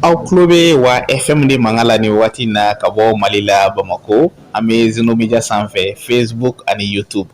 Aw tulo bɛ wa FM de mankan la nin waati in na ka bɔ Mali la Bamakɔ an bɛ Zeno Media sanfɛ Facebook ani YouTube.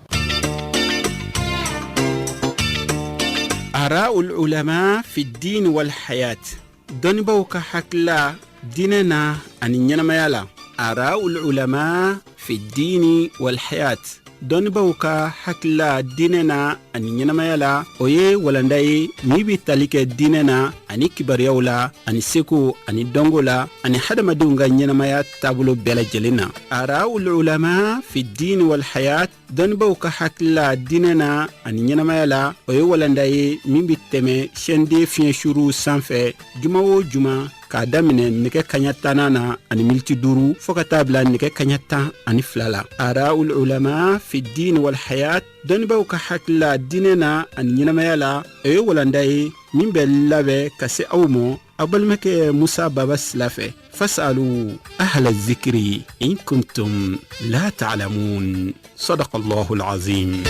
Araul ulama fi diin wal hayat dɔnnibaaw ka hakilila diinɛ na ani ɲɛnamaya la araul ulama fi diini wal hayat dɔnnibaaw ka hakilila diinɛ na ani ɲɛnamaya la o ye walanda ye min bɛ tali kɛ diinɛ na ani kibaruyaw la ani seko ani dɔnko la ani hadamadenw ka ɲɛnamaya taabolo bɛɛ lajɛlen na araul ulama fi diini wal hayat dɔnnibaaw ka hakilila diinɛ na ani ɲɛnamaya la o ye walanda ye min bɛ tɛmɛ chaîne 2 fiɲɛ suruw sanfɛ juma o juma k'a daminɛ nɛgɛ kaɲa tannan na ani miniti duuru fɔɔ ka taa bila nɛgɛ kaɲa 12 la araul ulama fi diin wal hayat dɔnnibaaw ka hakilila diinɛ na ani ɲɛnamaya la o ye walanda ye min bɛ labɛn ka se aw ma aw balimakɛ musa baba sila fɛ fasalu ahla zikiri in kuntum la ta'lamun sadaqa allahu alazim.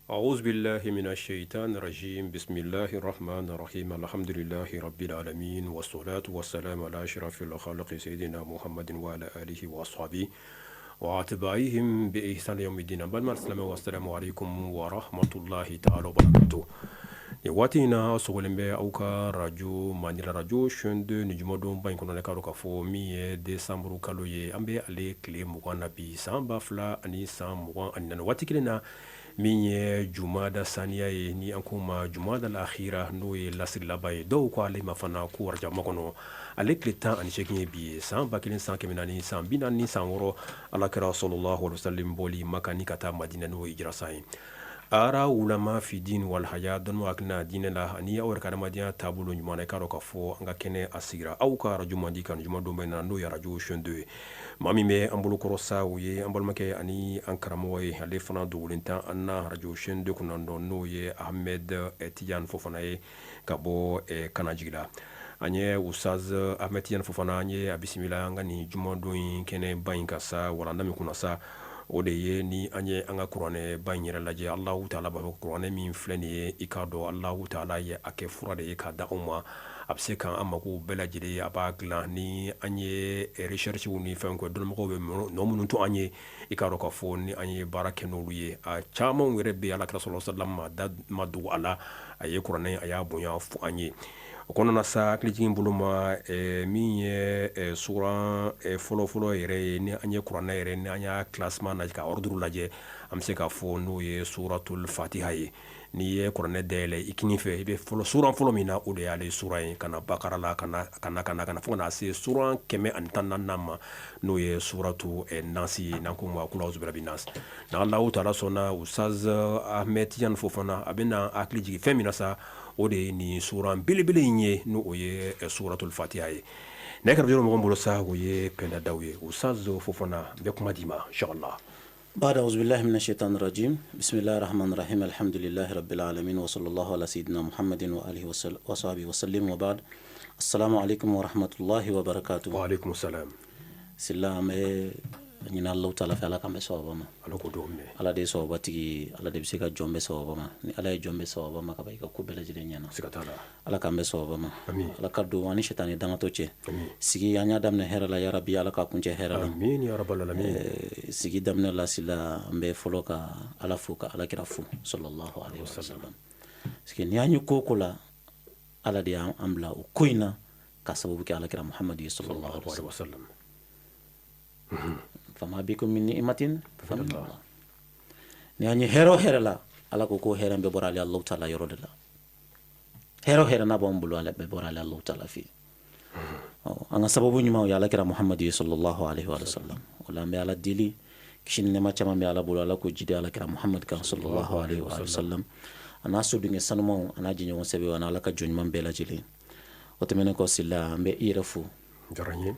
أعوذ بالله من الشيطان الرجيم بسم الله الرحمن الرحيم الحمد لله رب العالمين والصلاة والسلام على أشرف الخلق سيدنا محمد وعلى آله وأصحابه وأتباعهم بإحسان يوم الدين balima silamɛw السلام عليكم ورحمة الله تعالى وبركاته nin waati in na sɔgɔlen bɛ aw ka radio Mandila radio chaîne 2 ni jumadonba in kɔnɔ k'a dɔn k'a fɔ min ye décembre kalo ye an bɛ ale tile 20 na bi san 2024 waati kelen na min ye jumada saniya ye ni an k'o ma jumada lahira n'o ye lasiri laban ye dɔw ko ale ma fana ko arajaba makɔnɔ ale tile 18 ye bi ye san 1446 ala kira sallallahu alaihi wasallam bɔli Maka ni ka taa Madina n'o ye hijira san ye ara ulama fi din wal haya dɔnniw hakilina diinɛ la ani aw yɛrɛ ka adamadenya taabolo ɲuman na i k'a dɔn k'a fɔ an ka kɛnɛ a sigira aw ka arajo mandi kan jumadonba in na n'o ye arajo chaîne 2 ye maa min bɛ an bolokɔrɔ sa o ye an balimakɛ ani an karamɔgɔ ye ale fana dogolen tɛ an na arajo chaîne 2 kɔnɔ dɔn n'o ye Ahmed Tidiane Fofana ye ka bɔ Kanajigila an ye Ustaz Ahmed Tidiane Fofana an ye a bisimila an ka nin jumadon in kɛnɛba in kan sa walanda min kunna sa o de ye ni an ye an ka kuranɛba in yɛrɛ lajɛ Alahu taala b'a fɔ kuranɛ min filɛ nin ye i k'a dɔn Alahu taala ye a kɛ fura de ye k'a da anw ma a bɛ se k'an mako bɛɛ lajɛlen a b'a dilan ni an ye recherchew ni fɛnw kɛ dɔnnimɔgɔw bɛ nɔ minnu to an ye i k'a dɔn k'a fɔ ni an ye baara kɛ n'olu ye a caman yɛrɛ bɛ ala kira sallallahu alaihi wasallam ma dogo a la a ye kuranɛ a y'a bonya fɔ an ye o kɔnɔna sa hakilijigin bolo ma min ye suran fɔlɔfɔlɔ yɛrɛ ye ni an ye kuranɛ yɛrɛ ni an y'a classement lajɛ ka ordre lajɛ an bɛ se k'a fɔ n'o ye suratul fatiha ye n'i ye kuranɛ dayɛlɛ i kinin fɛ i bɛ fɔlɔ suran fɔlɔ min na o de y'ale suran ye ka na bakara la ka na ka na ka na fo ka na se suran 114nan ma n'o ye suratu nasi ye n'an k'o ma kul auzu birabi nas n'Alahu taala sɔnna Ustaz Ahmed Tidiane Fofana a bɛna hakili jigin fɛn min na sa o de ye nin suran belebele in ye n'o ye suratul fatiha ye nɛgɛ karafe mɔgɔ bolo sa o ye Penda Daw ye Ustaz Fofana n bɛ kuma d'i ma inchallah بعد أعوذ بالله من الشيطان الرجيم بسم الله الرحمن الرحيم الحمد لله رب العالمين وصلى الله على سيدنا محمد وآله وصحبه وسلم وبعد السلام عليكم ورحمة الله وبركاته وعليكم السلام Sila an bɛ ɲini Alahu taala fɛ Ala k'an bɛn sawaba ma Ala k'o dugawu minɛ Ala de ye sawabatigi ye Ala de bɛ se ka jɔn bɛn sawaba ma ni Ala ye jɔn bɛn sawaba ma ka ban i ka ko bɛɛ lajɛlen ɲɛna siga t'a la Ala k'an bɛn sawaba ma Amin. Ala ka don an ni sitani dangatɔ cɛ Amin. sigi an y'a daminɛ hɛrɛ la yarabi Ala k'a kuncɛ hɛrɛ la Amin ya rabbal alamin Sigi daminɛ la Sila an bɛ fɔlɔ ka Ala fo ka Ala kira fo sallallahu alaihi wasallam parce que n'i y'an ye ko o ko la Ala de y'an bila o ko in na ka sababu kɛ Ala kira Muhamadu ye sallallahu alaihi wasallam fama bikum min ni'matin famin Allah ni an ye hɛrɛ o hɛrɛ la Ala ko ko hɛrɛ bɛɛ bɔra ale Alahu taala yɔrɔ de la hɛrɛ o hɛrɛ n'a b'an bolo ale bɛɛ bɔra ale Alahu taala fɛ yen an ka sababu ɲuman o ye Ala kira Muhamadu ye sallallahu alaihi wa sallam o la an bɛ Ala deli kisi ni nɛɛma caman bɛ Ala bolo Ala k'o jidi Ala kira Muhamadu kan sallallahu alaihi wa sallam a n'a sodenkɛ sanumanw a n'a jɛɲɔgɔn sɛbɛw a n'Ala ka jɔn ɲuman bɛɛ lajɛlen o tɛmɛnen kɔ Sila an bɛ i yɛrɛ fo diyara n ye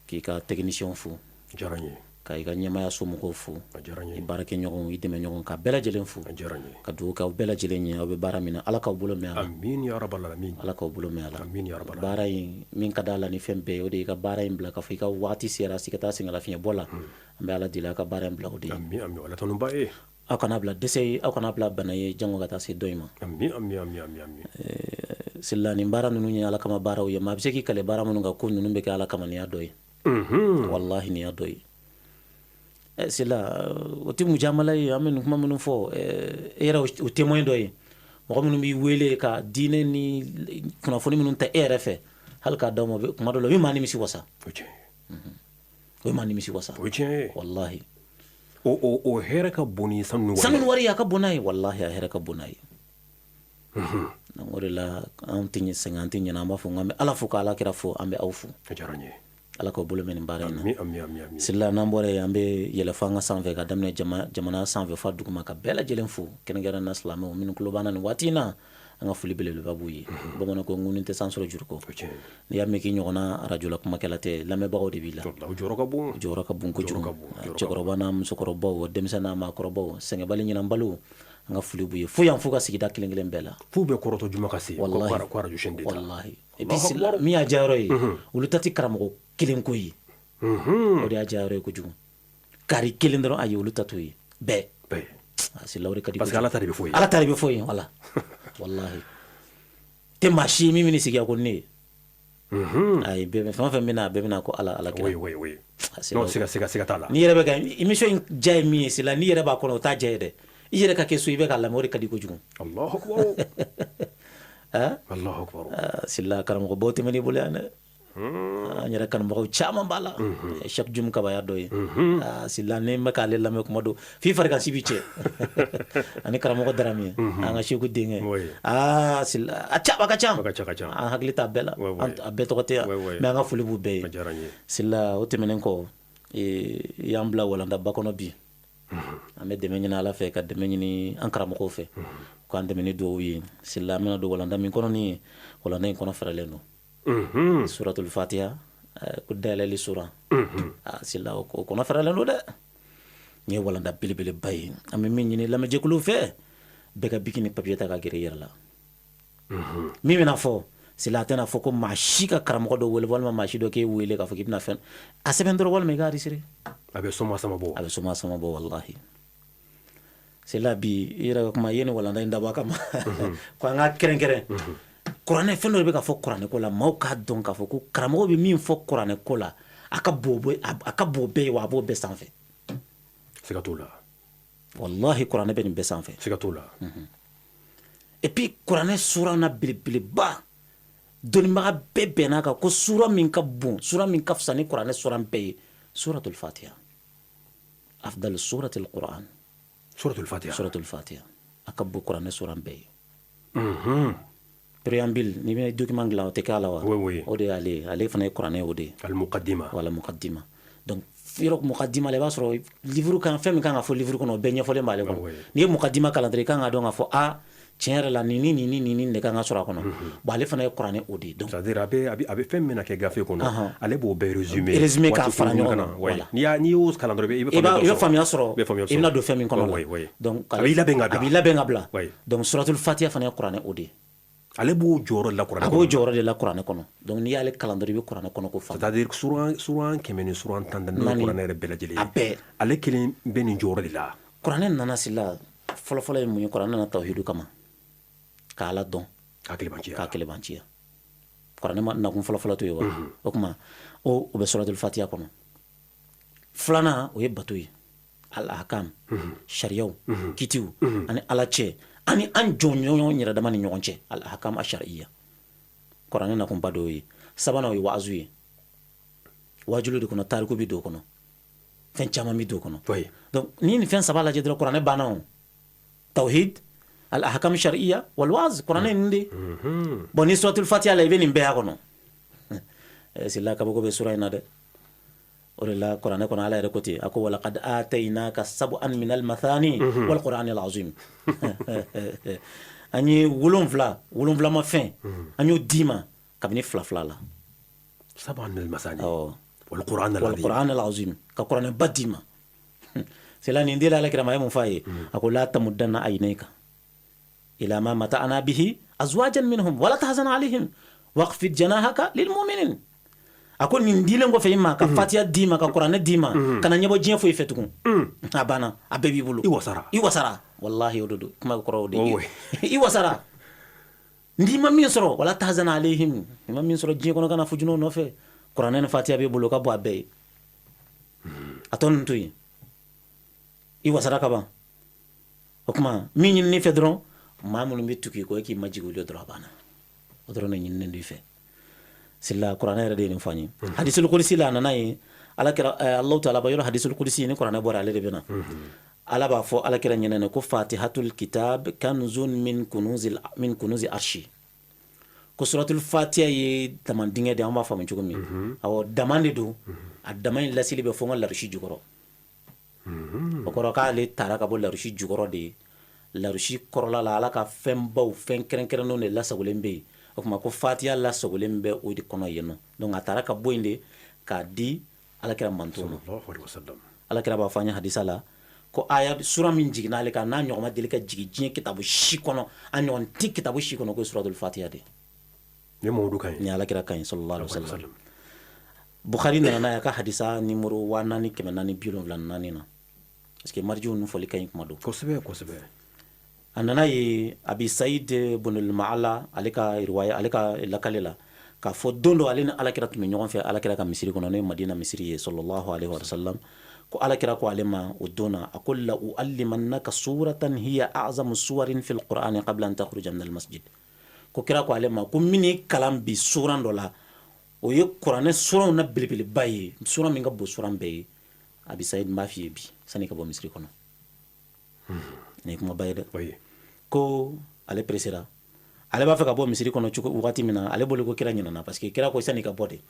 k'i ka technicien fo diyara n ye ka i ka ɲɛmaaya somɔgɔw fo a diyara n ye i baarakɛɲɔgɔnw i dɛmɛɲɔgɔnw ka bɛɛ lajɛlen fo a diyara n ye ka dugawu k'aw bɛɛ lajɛlen ye aw bɛ baara min na Ala k'aw bolo mɛn a la amin ya rabbal alamin Ala k'aw bolo mɛn a la amin ya rabbal alamin baara in min ka d'a la ni fɛn bɛɛ ye o de y'i ka baara in bila k'a fɔ i ka waati sera si ka taa sɛgɛnlafiɲɛbɔ la an bɛ Ala deli a ka baara in bila o de ye amin amin Ala tanuba ye. Aw kana bila dɛsɛ ye, aw kana bila bana ye, jango ka taa se dɔ in ma. Ami, ami, ami, ami, ami. Sila, nin baara ninnu ye Ala kama baaraw ye. Maa bɛ se k'i kale baara minnu kan ko ninnu bɛ kɛ Ala kama, nin y'a dɔ ye. Wallahi, nin y'a dɔ ye. Sila, o tɛ mujamala ye. An bɛ nin kuma minnu fɔ, e yɛrɛ o témoin dɔ ye. Mɔgɔ minnu b'i wele ka diinɛ ni kunnafoni minnu ta e yɛrɛ fɛ, hali k'a d'aw ma, kuma dɔ la o bɛ maa nimisi wasa. O tiɲɛ. O bɛ maa nimisi wasa. O tiɲɛ ye. Wallahi. O hɛrɛ ka bon ni sanu ni wari. Sanu ni wari, a ka bon n'a ye. Wallahi, a hɛrɛ ka bon n'a ye. Donc o de la, an tɛ sɛgɛn, an tɛ ɲinɛ. An b'a fɔ an bɛ Ala fo, ka Ala kira fo, an bɛ aw fo. A diyara n ye. Ala k'aw bolo mɛn nin baara in na. Ami, ami, ami, ami. Sila, n'an bɔra yen, an bɛ yɛlɛ fo an ka sanfɛ, ka daminɛ jamana sanfɛ fo duguma, ka bɛɛ lajɛlen fo, kɛrɛnkɛrɛnnen na silamɛw minnu tulo b'an na nin waati in na. An ka foli belebeleba b'u ye. Bamananw ko ŋuni tɛ san sɔrɔ juru kɔ. N'i y'a mɛn k'i ɲɔgɔnna arajola kumakɛla tɛ, lamɛnbagaw de b'i la. O jɔyɔrɔ ka bon. Jɔyɔrɔ ka bon kojugu. Cɛkɔrɔba n'a musokɔrɔbaw, denmisɛn n'a maakɔrɔbaw, sɛgɛnbali ɲinanbaliw, an ka foli b'u ye fo yan, fo ka sigida kelen kelen bɛɛ la. F'u bɛ kɔrɔtɔ juma ka se. Wallahi. Ko arajo chaîne de ta. Wallahi. Et puis min y'a diyayɔrɔ ye, olu ta tɛ karamɔgɔ kelen ko ye. O de y'a diyayɔrɔ ye kojugu. Kari kelen dɔrɔn, ayi, olu ta t'o ye. Bɛɛ. Bɛɛ. Sila, o de ka di. Parce que Ala ta de bɛ fɔ yen. Ala ta de bɛ fɔ yen, wala. Wallahi. Tɛ maa si ye min bɛ sigi a ko ne ye. Ayi, bɛɛ fɛn o fɛn bɛ na, a bɛɛ bɛ na ko Ala, Ala kira. Oui, oui, oui. Non, siga siga siga t'a la. N'i yɛrɛ bɛ ka émission in diya ye min ye, Sila, n'i yɛrɛ b'a kɔnɔ, o t'a diya ye dɛ. I yɛrɛ ka kɛ so, i bɛ k'a lamɛn, o de ka di kojugu. Allahu akbar. Allahu akbar. Sila, karamɔgɔbaw tɛmɛn'i bolo yan dɛ. An yɛrɛ kanubagaw caman b'a la. Cheikh Jum Kaba y'a dɔ ye. Sila, ni n bɛ k'ale lamɛn kuma dɔ, f'i farikansi bi cɛ. Ani karamɔgɔ Darame, an ka Seku denkɛ. Aa Sila, a ca, a ka ca. An hakili t'a bɛɛ la, a bɛɛ tɔgɔ tɛ yan, mais an ka foli b'u bɛɛ ye. Sila, o tɛmɛnen kɔ, i y'an bila walandaba kɔnɔ bi. An bɛ dɛmɛ ɲini Ala fɛ, ka dɛmɛ ɲini an karamɔgɔw fɛ, k'an dɛmɛ ni dugawu ye. Sila, an bɛna don walanda min kɔnɔ nin ye, walanda in kɔnɔ fɛrɛlen don. Suratul Fatiha, ko dayɛlɛli sura. Sila, o kɔnɔ fɛrɛlen don dɛ. Nin ye walanda belebeleba ye. An bɛ min ɲini lamɛnjɛkuluw fɛ, bɛɛ ka biki ni papiye ta ka gɛrɛ i yɛrɛ la. Min bɛna fɔ, Sila, a tɛna fɔ ko maa si ka karamɔgɔ dɔ wele, walima maa si dɔ k'e wele k'a fɔ k'i bɛna fɛn a sɛbɛn dɔrɔn, walima i k'a enregistrer. A bɛ soma sama bɔ. A bɛ soma sama bɔ, wallahi. Sila, bi i yɛrɛ ka kuma, i ye nin walanda in dabɔ a kama ko an ka kɛrɛnkɛrɛn kuranɛ. Fɛn dɔ de bɛ ka fɔ kuranɛ ko la, maaw k'a dɔn k'a fɔ ko karamɔgɔ bɛ min fɔ kuranɛ ko la, a ka bon bɛɛ ye, wa a b'o bɛɛ sanfɛ. Siga t'o la. Wallahi, kuranɛ bɛ nin bɛɛ sanfɛ. Siga t'o la. Et puis kuranɛ sura na belebeleba, dɔnnibaga bɛɛ bɛn'a kan ko sura min ka bon, sura min ka fisa ni kuranɛ sura bɛɛ ye, suratul Fatiha, afdal suratul Quran. Suratul Fatiha. Suratul Fatiha, a ka bon kuranɛ sura bɛɛ ye. Préambule, n'i bɛ document dilan, o tɛ k'a la wa? Oui, oui. O de y'ale, ale fana ye kuranɛ o de ye. Al muqaddima. Wala, muqaddima. Donc yɔrɔ muqaddima la, i b'a sɔrɔ livre kan, fɛn min kan ka fɔ livre kɔnɔ, o bɛɛ ɲɛfɔlen b'ale kɔnɔ. N'i ye muqaddima kalan dɔrɔn, i kan ka dɔn k'a fɔ a tiɲɛ yɛrɛ la, nin ni nin ni nin nin de kan ka sɔrɔ a kɔnɔ. Bon, ale fana ye kuranɛ o de ye. Donc c'est à dire a bɛ fɛn min na kɛ gafe kɔnɔ, ale b'o bɛɛ résumé. Résumé k'a fara ɲɔgɔn kan. Voilà. N'i y'o kalan dɔrɔn, i bɛ i bɛ faamuya sɔrɔ, i bɛna don fɛn min kɔnɔ la. Donc a b'i labɛn ka bila. A b'i labɛn ka bila. Donc suratul Fatiha fana ye kuranɛ o de ye. Ale b'o jɔyɔrɔ la kuranɛ kɔnɔ. A b'o jɔyɔrɔ de la kuranɛ kɔnɔ. Donc n'i y'ale kalan dɔrɔn, i bɛ kuranɛ kɔnɔ ko faamu. C'est à dire suran 100 ni suran 14 n'o ye kuranɛ yɛrɛ bɛɛ lajɛlen ye. A bɛɛ. Ale kelen bɛ nin jɔyɔrɔ de la. Kuranɛ nana, sila, fɔlɔfɔlɔ ye mun ye? Kuranɛ nana tawhidu kama, k'Ala dɔn. K'a kelebanciya. K'a kelebanciya. Kuranɛ ma nakun fɔlɔfɔlɔ to ye wa? O tuma o bɛ suratul Fatiha kɔnɔ. Filanan, o ye bato ye, al ahkam, sariyaw, kitiw, ani Ala cɛ, ani an jɔn ɲɔgɔn yɛrɛ dama ni ɲɔgɔn cɛ, al ahkam ashariya. Kuranɛ nakunba dɔw ye. Sabanan, o ye waazu ye. Waajulu de kɔnɔ, tariku bɛ don o kɔnɔ, fɛn caman bɛ don o kɔnɔ. Donc ni nin fɛn saba lajɛ dɔrɔn, kuranɛ banna. O tawhid, al ahkam shariya wal waaz, kuranɛ nin de. Bon, ni suratul Fatiha la, i bɛ nin bɛɛ y'a kɔnɔ. Sila, kabako bɛ sura in na dɛ. O de la, kuranɛ kɔnɔ, Ala yɛrɛ ko ten, a ko: walaqad ataynaka sab'an min al-mathani wal qur'ani al-azim. An ye wolonfila, wolonfilama fɛn, an y'o d'i ma kabini fila fila la. Sab'an min al-mathani. Awɔ. Wal qur'an wal al-azim. Qur'an al-azim, ka kuranɛ ba d'i ma. C'est là, nin dela Ala kira ma, a ye mun f'a ye? A ko: la tamuddanna aynayka ila ma mata'na bihi azwajan minhum wala tahzan alayhim waqfid janahaka lilmu'minin. A ko nin dilen kɔfɛ i ma, ka fatiya d'i ma, ka kuranɛ d'i ma, kana ɲɛbɔ diɲɛ foyi fɛ tugun. A banna, a bɛɛ b'i bolo. I wasara. I wasara, wallahi, o de don. Kuma kɔrɔ o de ye, i wasara. N'i ma min sɔrɔ, wala tahzan alayhim, i ma min sɔrɔ diɲɛ kɔnɔ, kana fujun'o nɔfɛ. Kuranɛ ni fatiya b'e bolo ka bɔ a bɛɛ ye. A tɔ ninnu to yen, i wasara ka ban. O tuma, min ɲinini fɛ dɔrɔn, maa minnu bɛ tugu i kɔ, e k'i majigin olu ye dɔrɔn, a banna. O dɔrɔn de ɲininen don i fɛ. Sila, kuranɛ yɛrɛ de ye nin fɔ an ye. Hadisul kursi la, a nana yen, ala kira, Alahu taala ba yɔrɔ, hadisul kursi ni kuranɛ bɔra, ale de bɛ na. Ala b'a fɔ ala kira ɲɛnɛ ko fatihatul kitab kanzun min kunuzi arshi, ko suratul fatiha ye daman dingɛ de. An b'a faamu cogo min, awɔ, daman de don. A daman in lasili bɛ fɔ n ka larusi jukɔrɔ. O kɔrɔ k'ale taara ka bɔ larusi jukɔrɔ de ye. Larusi kɔrɔla la, ala ka fɛnbaw, fɛn kɛrɛnkɛrɛnnenw de lasagolen bɛ yen. O tuma, ko fatiya lasagolen bɛ o de kɔnɔ yen nɔ. Donc a taara ka bɔ yen de k'a di alakira manton ma. Alakira b'a fɔ an ye hadisa la ko aya sura min jiginna ale kan, n'a ɲɔgɔn ma deli ka jigin diɲɛ kitabu si kɔnɔ, a ɲɔgɔn tɛ kitabu si kɔnɔ, ko suratul fatiha de. Ni Mamadu kan ye. Ni alakira kan ye, sallallahu alaihi wasallam. Bukhari nana n'a ye a ka hadisa numéro 4474 na, parce que marijiw ninnu fɔli ka ɲi kuma don. Kosɛbɛ, kosɛbɛ. A nana ye Abi Saïd bunul Maala, ale ka riwaya, ale ka lakale la, k'a fɔ don dɔ ale ni alakira tun bɛ ɲɔgɔn fɛ alakira ka misiri kɔnɔ, n'o ye Madina misiri ye, sallallahu alaihi wa sallam. Ko alakira ko ale ma o don na, a ko la uallimannaka suratan hiya a'zamu suwarin fil qur'ani qabla an takhruja min al masjid. Ko kira ko ale ma ko min ye kalan bi suran dɔ la, o ye kuranɛ suranw na belebeleba ye, suran min ka bon suran bɛɛ ye. Abi Saïd, n b'a f'i ye bi sani ka bɔ misiri kɔnɔ. Nin ye kumaba ye dɛ. Ko ale presera, ale b'a fɛ ka bɔ misiri kɔnɔ cogo wagati min na, ale bolo ko kira ɲinana, parce que kira ko sani ka bɔ de.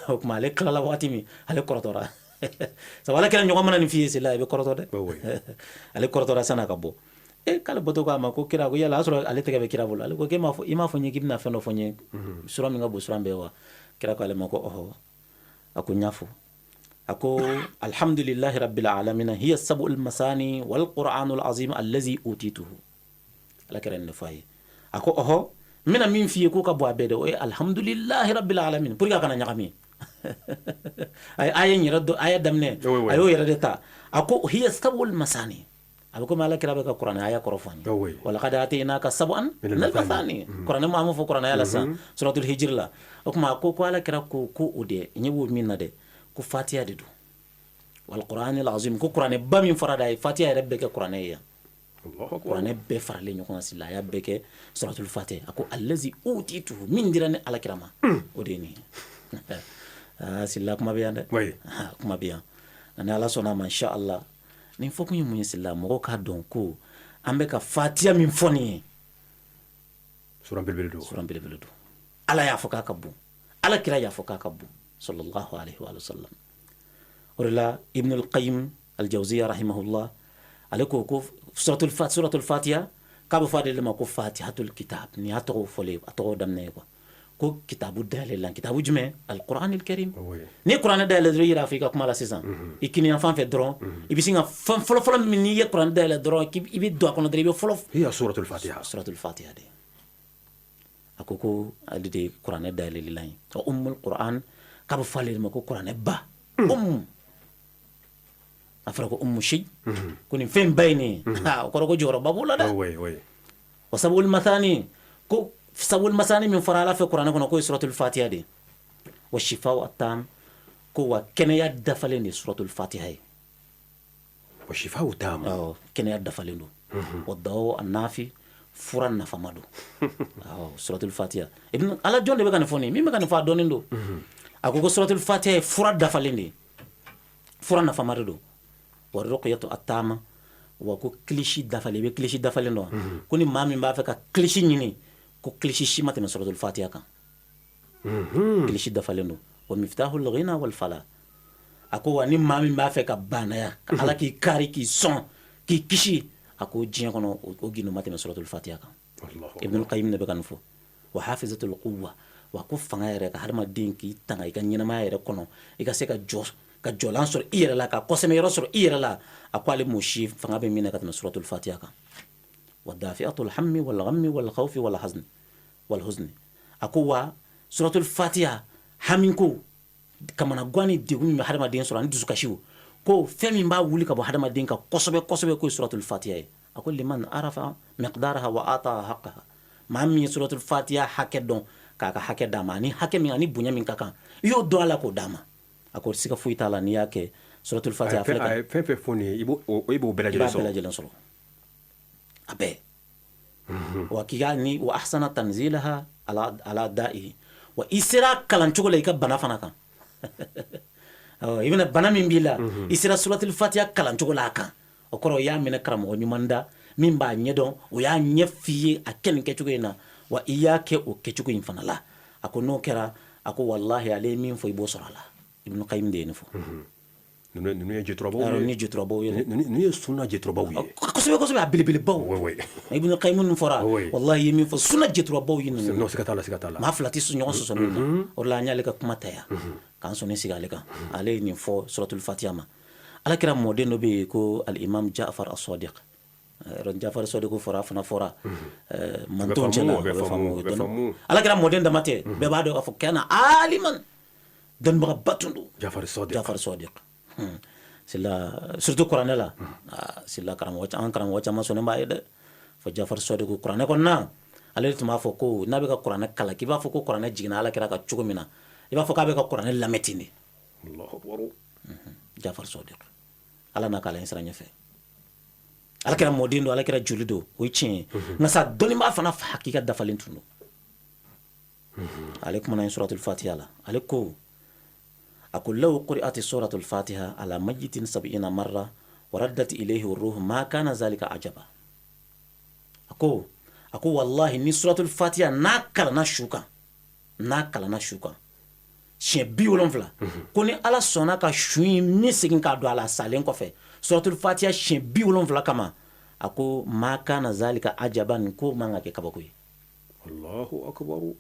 O tuma, ale tilala wagati min, ale kɔrɔtɔra, sabu ala kira ɲɔgɔn mana nin f'i ye, sela, i bɛ kɔrɔtɔ dɛ. Ale kɔrɔtɔra san'a ka bɔ. E k'ale bɔtɔ ko a ma ko kira ko yala a sɔrɔ ale tɛgɛ bɛ kira bolo. Ale ko k'e m'a fɔ, i m'a fɔ n ye k'i bɛna fɛn dɔ fɔ n ye, sura min ka bon suran bɛɛ wa? Kira ko ale ma ko ɔhɔ. A ko n y'a fɔ. A ko alhamdulillahi rabbil alamin hiya sab'ul masani wal qur'anul azim allazi utituhu. Ala kɛra nin de fɔ a ye. A ko ɔhɔ, n bɛna min f'i ye k'o ka bɔ a bɛɛ dɛ, o ye alhamdulillahi rabbil alamin, pour que a kana ɲagami. A ye aya in yɛrɛ dɔ aya daminɛ, a y'o yɛrɛ de ta. A ko hiya sab'ul masani. A bɛ komi ala kira bɛ ka kuranɛ aya kɔrɔ fɔ an ye, walaqad atainaka sab'an minal masani. Kuranɛ ma, an b'o fɔ kuranɛ aya la sisan, suratul hijr la. O tuma, a ko ko ala kira ko ko o de ɲɛ b'o min na dɛ, ko fatiya de don, wal qur'anil azim, ko kuranɛ ba min fɔra da ye fatiya yɛrɛ bɛɛ kɛ kuranɛ ye yan. Kuranɛ bɛɛ faralen ɲɔgɔn kan sisan, a y'a bɛɛ kɛ suratul fatiha. A ko allazi utituhu, min dira ni alakira ma, o de ye nin ye. Aa sila, kuma bɛ yan dɛ, kuma bɛ yan. Ani ala sɔnna a ma, insha Allah. Nin fɔ kun ye mun ye sila? Mɔgɔw k'a dɔn ko an bɛ ka fatiya min fɔ nin ye, suran belebele don. Suran belebele don. Ala y'a fɔ k'a ka bon, ala kira y'a fɔ k'a ka bon, sallallahu alaihi wa sallam. O de la, Ibn al-Qayyim al-Jawziya rahimahullah, ale ko ko suratul fatiha, k'a bɛ fɔ ale de ma ko fatihatul kitab. Nin y'a tɔgɔ fɔlen, a tɔgɔ daminɛ ye quoi, ko kitabu dayɛlɛ la. Kitabu jumɛn? Al-Qur'an al-Karim. Ni kuranɛ dayɛlɛ dɔrɔn, i yɛrɛ fɔ i ka kuma la sisan, i kiniyan fan fɛ dɔrɔn, i bɛ sin ka fɛn fɔlɔ-fɔlɔ min, n'i ye kuranɛ dayɛlɛ dɔrɔn, i bɛ don a kɔnɔ dɔrɔn, i bɛ fɔlɔ hiya suratul fatiha. Suratul fatiha de. A ko ko ale de ye kuranɛ dayɛlɛlilan ye. Wa ummul qur'an, k'a bɛ fɔ ale de ma ko kuranɛ ba, umm. A fɔra ko ummu shay, ko nin fɛn ba ye nin ye, o kɔrɔ ko jɔyɔrɔba b'o la dɛ. Wa sabul masani, ko sabul masani min fɔra ala fɛ kuranɛ kɔnɔ, k'o ye suratul fatiha de. Wa shifa tam, ko wa kɛnɛya dafalen de ye suratul fatiha ye. Wa shifa tam. Awɔ, kɛnɛya dafalen don. Wa dawa annafi, fura nafama don. Awɔ, suratul fatiha. Ibn ala jɔn de bɛ ka nin fɔ nin ye? Min bɛ ka nin fɔ, a dɔnnen don. A ko ko suratul fatiha ye fura dafalen de ye, fura nafama de don. Wa ruqyatu atama, wa ko kilisi dafalen. I bɛ kilisi dafalen dɔn? Ko ni maa min b'a fɛ ka kilisi ɲini, ko kilisi si ma tɛmɛ suratul fatiha kan, kilisi dafalen don. Wa miftahul ghina wal fala, a ko wa ni maa min b'a fɛ ka banaya, ka ala k'i kari, k'i sɔn, k'i kisi, a ko diɲɛ kɔnɔ, o gindo ma tɛmɛ suratul fatiha kan. Ibnul Qayyim de bɛ ka nin fɔ. Wa hafizatul quwwa, wa ko fanga yɛrɛ, ka hadamaden k'i tanga i ka ɲɛnamaya yɛrɛ kɔnɔ, i ka se ka jɔ, ka jɔlan sɔrɔ i yɛrɛ la, ka kɔsɛmɛ yɔrɔ sɔrɔ i yɛrɛ la, a ko ale m'o si fanga bɛ min na ka tɛmɛ suratul fatiha kan. Wa dafi'atul hammi wal ghammi wal khawfi wal hazni wal huzni, a ko wa suratul fatiha hamiko Kamanagan ni degun min bɛ hadamaden sɔrɔ ani dusukasiw, ko fɛn min b'a wuli ka bɔ hadamaden kan kosɛbɛ kosɛbɛ, ko ye suratul fatiha ye. A ko liman arafa miqdaraha wa ataha haqqaha, maa min ye suratul fatiha hakɛ dɔn k'a ka hakɛ d'a ma, ani hakɛ min ani bonya min ka kan, i y'o dɔn a la k'o d'a ma, a ko siga foyi t'a la, n'i y'a kɛ suratul fatiha filɛ ka fɛn fɛn fɔ nin ye, i b'o bɛɛ i b'a bɛɛ lajɛlen sɔrɔ, a bɛɛ. Wa k'i ka ni wa ahsana tanzilaha ala da'ihi, wa i sera kalan cogo la i ka bana fana kan. I bɛna bana min b'i la, i sera suratul fatiha kalan cogo la a kan, o kɔrɔ i y'a minɛ karamɔgɔ ɲuman da min b'a ɲɛdɔn, o y'a ɲɛ f'i ye a kɛ nin kɛcogo in na, wa i y'a kɛ o kɛcogo in fana la. A ko n'o kɛra, a ko wallahi, ale ye min fɔ, i b'o sɔrɔ a la. Ibn Qayyim de ye nin fɔ. Ninnu ye jɛturabaw ye. Ni jɛturabaw ye. Ninnu ye sunna jɛturabaw ye. Kosɛbɛ kosɛbɛ, a belebelebaw. Ibn Qayyim ninnu fɔra, wallahi, ye min fɔ, sunna jɛturabaw ye ninnu. Non, siga t'a la, siga t'a la. Maa fila tɛ ɲɔgɔn sɔsɔ min na. O de la an y'ale ka kuma ta yan k'an sɔnni sigi ale kan. Ale ye nin fɔ suratul fatiha ma. Ala kira mɔden dɔ bɛ yen ko al-imam Ja'far as-Sadiq. Ja'far as-Sadiq fɔra, a fana fɔra mantonw cɛ la, a bɛ faamu. Ala kira mɔden dama tɛ, bɛɛ b'a dɔn k'a fɔ kana aliman, dɔnnibagaba tun don. Ja'far Sadiq. Ja'far Sadiq, c'est la surtout kuranɛ la, c'est la karamɔgɔ, an karamɔgɔ caman sɔnnen b'a ye dɛ. Fɔ Ja'far Sadiq, kuranɛ kɔnɔna, ale de tun b'a fɔ ko n'a bɛ ka kuranɛ kalan, k'i b'a fɔ ko kuranɛ jiginna ala kira ka cogo min na, i b'a fɔ k'a bɛ ka kuranɛ lamɛn ten de. Allahu akbar. Ja'far Sadiq, ala n'a k'ala siran ɲɛfɛ, ala kɛra mɔden don, ala kɛra joli don, o ye tiɲɛ ye, nka sa dɔnnibaa fana hakika dafalen tun don. Ale kumana in suratul fatiha la, ale ko, a ko law quri'at suratul fatiha ala mayyitin 70 marra wa raddat ilayhi ruh ma kana zalika ajaba. A ko wallahi, ni suratul fatiha n'a kalanna su kan, n'a kalanna su kan siɲɛ 70, ko ni ala sɔnna ka su in ni segin k'a don a la salen kɔfɛ suratul fatiha siɲɛ 70 kama, a ko ma kana zalika ajaban, ko man ka kɛ kabako ye. Allahu akbar.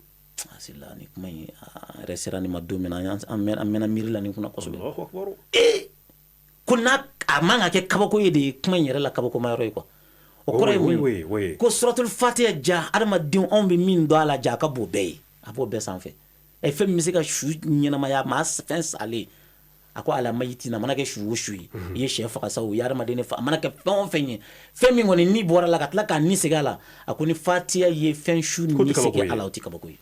Sila ni kuma in a yɛrɛ sera nin ma don min na, an mɛnna miiri la nin kunna kosɛbɛ. Allahu akbar. Ee, ko n'a a man ka kɛ kabako ye de ye, kuma in yɛrɛ la kabakoma yɔrɔ ye quoi. O kɔrɔ ye mun ye? Ko suratul fatiha ja, adamadenw anw bɛ min dɔn a la ja, a ka bon bɛɛ ye, a b'o bɛɛ sanfɛ. Ɛ, fɛn min bɛ se ka su ɲɛnamaya, maa fɛn salen, a ko ala mayiti na, a mana kɛ su o su ye, i ye sɛ faga sa o, i ye adamaden de fa, a mana kɛ fɛn o fɛn ye, fɛn min kɔni ni bɔra la ka tila k'a ni segin a la, a ko ni fatiya ye fɛn su ni segin a la, o tɛ kabako ye.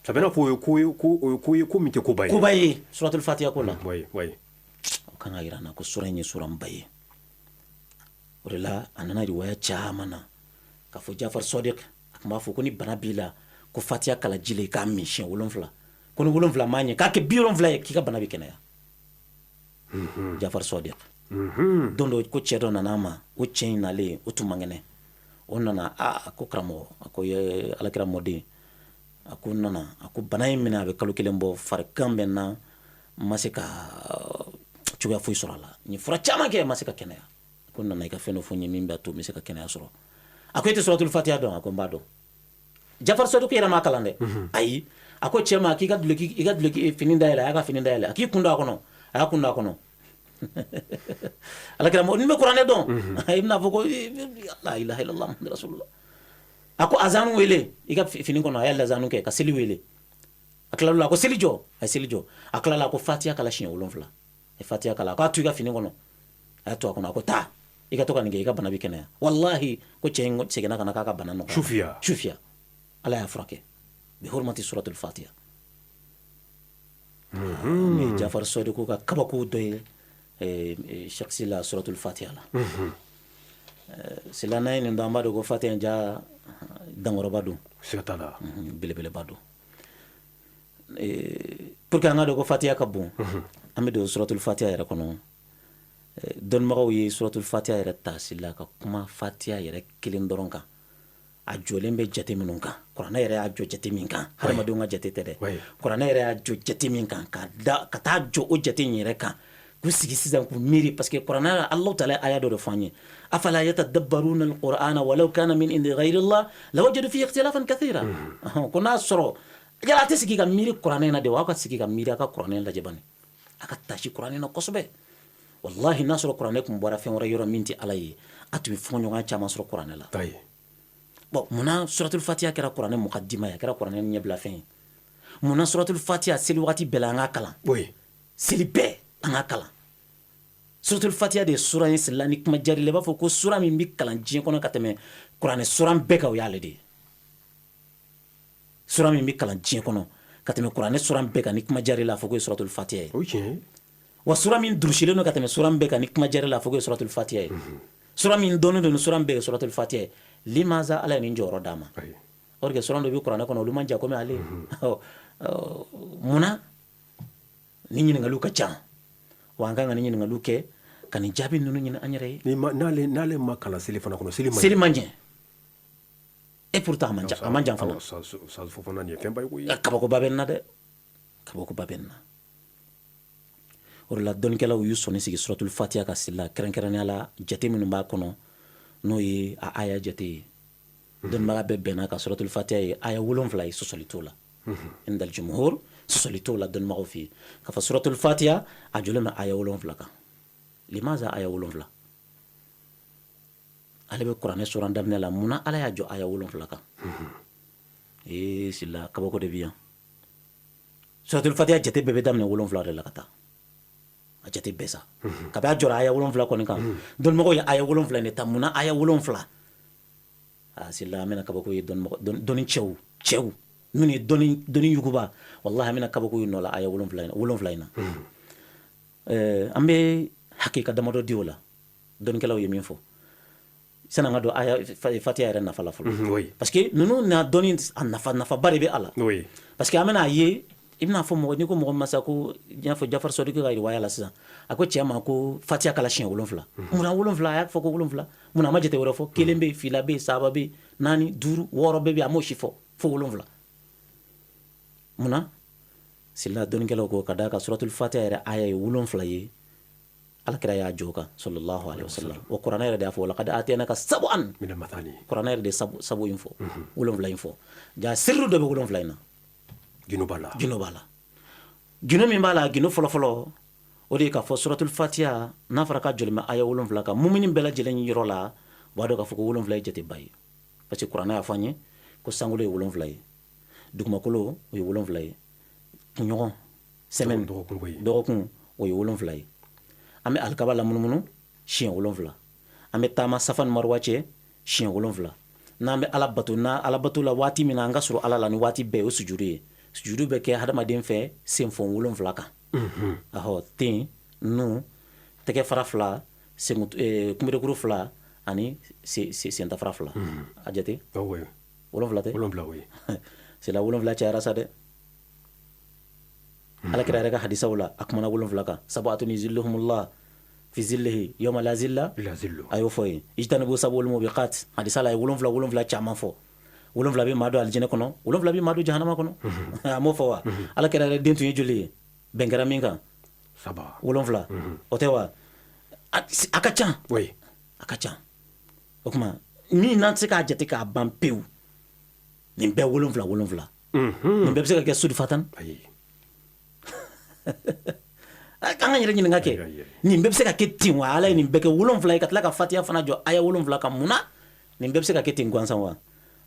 Ça veut dire ko ko ko ko ye ko min tɛ koba ye. Koba ye suratul fatiha ko la. Oui oui. O kan ka yira n na ko sura in ye suranba ye. O de la a nana riwaya caman na k'a fɔ Jafar Sadiq a tun b'a fɔ ko ni bana b'i la, ko fatiya kala ji la, i k'a min siɲɛ 7, ko ni 7 m'a ɲɛ, k'a kɛ 70 ye, k'i ka bana bɛ kɛnɛya. Jafar Sadiq, don dɔ ko cɛ dɔ nana a ma, o cɛ in nalen, o tun man kɛnɛ. O nana, a ko karamɔgɔ, a ko ye alakira mɔden, a ko n nana, a ko bana in minɛ a bɛ kalo kelen bɔ, farigan bɛ n na, n ma se ka cogoya foyi sɔrɔ a la, n ye fura caman kɛ, n ma se ka kɛnɛya. A ko n nana i ka fɛn dɔ fɔ n ye min b'a to n bɛ se ka kɛnɛya sɔrɔ. A ko e tɛ suratul fatiha dɔn? A ko n b'a dɔn. Jafar Sadiq yɛrɛ m'a kalan dɛ, ayi. A ko cɛ ma k'i ka duloki, i ka duloki fini dayɛlɛ. A y'a ka fini dayɛlɛ. A k'i kun don a kɔnɔ, a y'a kun don a kɔnɔ. Alakira ni bɛ kuranɛ dɔn, i bɛna fɔ ko la ilaha illallah muhammadu rasulullah. A ko azanu wele i ka fini kɔnɔ, a y'a lazanu kɛ ka seli wele. A tilala, a ko seli jɔ, a ye seli jɔ. A tilala, a ko fatiya kala siɲɛ 7, a ye fatiya kala. A ko a to i ka fini kɔnɔ, a y'a to a kɔnɔ. A ko taa, i ka to ka nin kɛ, i ka bana bɛ kɛnɛya. Wallahi, ko cɛ in seginna ka na k'a ka bana nɔgɔya. Sufiya. Sufiya, ala y'a furakɛ bi hurmati suratul fatiha. Ni Jafar Sadiq ka kabako dɔ ye Cheikh Sila suratul fatiha la. Sila, n'a ye nin dɔn, an b'a dɔn ko fatiha ja dankɔrɔba don. Siga t'a la. Belebeleba don. Pour que an ka dɔn ko fatiha ka bon, an bɛ don suratul fatiha yɛrɛ kɔnɔ. Dɔnnibagaw ye suratul fatiha yɛrɛ ta sila ka kuma fatiha yɛrɛ kelen dɔrɔn kan, a jɔlen bɛ jate minnu kan, kuranɛ yɛrɛ y'a jɔ jate min kan, hadamadenw ka jate tɛ dɛ, kuranɛ yɛrɛ y'a jɔ jate min kan, ka da ka taa jɔ o jate in yɛrɛ kan, k'u sigi sisan k'u miiri, parce que kuranɛ la, Allahu taala ye aya dɔ de fɔ an ye: afala yatadabbaruna alqur'ana walau kana min indi ghayrillah lawajadu fihi ikhtilafan kathira. Ko n'a sɔrɔ yala a tɛ sigi ka miiri kuranɛ na de wa, aw ka sigi ka miiri, a ka kuranɛ lajɛ bani, a ka tasi kuranɛ na kosɛbɛ. Wallahi, n'a sɔrɔ kuranɛ tun bɔra fɛn wɛrɛ yɔrɔ min tɛ Ala ye, a tun bɛ fɔɲɔgɔnya caman sɔrɔ kuranɛ la. Bon, munna suratul fatiha kɛra kuranɛ mukaddima ye, a kɛra kuranɛ ɲɛbila fɛn ye? Munna suratul fatiha seli waati bɛɛ la an k'a kalan? Seli bɛɛ an k'a kalan. Suratul fatiha de ye sura ye sila ni kuma jari la, i b'a fɔ ko sura min bɛ kalan diɲɛ kɔnɔ ka tɛmɛ kuranɛ sura bɛɛ kan, o y'ale de ye. Sura min bɛ kalan diɲɛ kɔnɔ ka tɛmɛ kuranɛ sura bɛɛ kan ni kuma jari la, a fɔ ko ye suratul fatiha ye. Wa sura min durusilen don ka tɛmɛ sura bɛɛ kan ni kuma jari la, a fɔ ko ye suratul fatiha ye. Sura min dɔnnen don ni sura bɛɛ ye suratul fatiha ye. Limaza Ala ye nin jɔyɔrɔ d'a ma? Or que sura dɔ bɛ kuranɛ kɔnɔ, olu man jan komi ale. Munna? Ni ɲininkaliw ka ca, wa an kan ka nin ɲininkaliw kɛ ka nin jaabi ninnu ɲini an yɛrɛ ye. N'ale ma kalan seli fana kɔnɔ, seli man ɲɛ. Et pourtant a man jan, a man jan fana. Fana nin ye fɛnba ye koyi. Kabakoba bɛ nin na dɛ, kabakoba bɛ nin na. O de la dɔnnikɛlaw y'u sɔnni sigi suratul fatiha ka seli la, kɛrɛnkɛrɛnnenya la jate minnu b'a kɔnɔ, n'o ye a aya jate ye. Dɔnnibaga bɛɛ bɛnna ka suratul fatiha ye aya 7 ye, sɔsɔli t'o la. Indal jumhur, sɔsɔli t'o la dɔnnibagaw fɛ yen k'a fɔ suratul fatiha a jɔlen bɛ aya 7 kan. Limaza aya 7? Ale bɛ kuranɛ suran daminɛ la, munna Ala y'a jɔ aya 7 kan? Ee sila, kabako de bɛ yan. Suratul fatiha jate bɛɛ bɛ daminɛ 7 de la ka taa, a jate bɛɛ sa. Kabi a jɔra aya 7 kɔni kan, dɔnnibagaw ye aya 7 de ta. Munna aya 7? Aa sila, an bɛna kabako ye. Dɔnni cɛw minnu ye dɔnni yuguba, wallahi an bɛna kabako ye nɔ la aya 7 in na. An bɛ hakika damadɔ di o la, dɔnnikɛlaw ye min fɔ, sani an ka don aya fatiha yɛrɛ nafa la fɔlɔ, parce que ninnu na dɔnni a nafa, nafaba de bɛ a la. Parce que an bɛna a ye, i bɛna fɔ mɔgɔ, n'i ko mɔgɔ masa ko n y'a fɔ Jafar Sɔdiki ka riwaya la sisan, a ko cɛ ma ko fatiha kala siɲɛ 7. Munna 7? A y'a fɔ ko 7. Munna a ma jate wɛrɛ fɔ? Kelen bɛ yen, fila bɛ yen, saba bɛ yen, naani, duuru, wɔɔrɔ bɛɛ bɛ yen, a m'o si fɔ fo 7. Munna sila? Dɔnnikɛlaw ko ka d'a kan suratul fatiha yɛrɛ aya ye 7 ye, Alakira y'a jɔ kan sallallahu alaihi wasallam. Wa kuranɛ yɛrɛ de y'a fɔ walaqad atainaka sab'an, kuranɛ yɛrɛ de sabu in fɔ, 7 in fɔ. Ja sirru dɔ bɛ 7 in na. Gindo b'a la. Gindo b'a la. Gindo min b'a la, gindo fɔlɔfɔlɔ, o de ye k'a fɔ suratul fatiha n'a fɔra k'a jɔlen bɛ aya 7 kan, mumini bɛɛ lajɛlen yɔrɔ la, u b'a dɔn k'a fɔ ko 7 ye jateba ye, parce que kuranɛ y'a fɔ an ye ko sankolo ye 7 ye, dugumakolo o ye 7 ye, kunɲɔgɔn, semaine, dɔgɔkun o ye 7 ye, an bɛ alikaba lamunumunu siɲɛ 7, an bɛ taama safa ni maruwa cɛ siɲɛ 7, n'an bɛ ala bato, n'a ala bato la waati min na an ka sɔrɔ Ala la ni waati bɛɛ, o sujudu ye. Sujudu bɛ kɛ hadamaden fɛ senfɔn 7 kan. Ahɔ, ten, nun, tɛgɛ fara fila, kunberekuru fila ani sentafara fila. A jate 7 tɛ? 7. C'est la 7 cayara sa dɛ. Ala kira yɛrɛ ka hadisaw la, a kumana 7 kan. Sabatun yuzilluhumullah fi zillihi yawma la zilla, a y'o fɔ yen. Ijtanibu sab'ul mubiqat, hadisa la, a ye 7 7 caman fɔ. 7 bɛ maa don alijinɛ kɔnɔ, 7 bɛ maa don jahanama kɔnɔ, a m'o fɔ wa? Ala kira yɛrɛ den tun ye joli ye, bɛn kɛra min kan? 7, o tɛ wa? A ka ca, a ka ca. O tuma min n'an tɛ se k'a jate k'a ban pewu, nin bɛɛ 7 7, nin bɛɛ bɛ se ka kɛ sudufatan? An ka yɛrɛ ɲininka kɛ, nin bɛɛ bɛ se ka kɛ ten wa? Ala ye nin bɛɛ kɛ 7 ye ka tila ka fatiya fana jɔ aya 7 kan, mun na nin bɛɛ bɛ se ka kɛ ten gansan wa?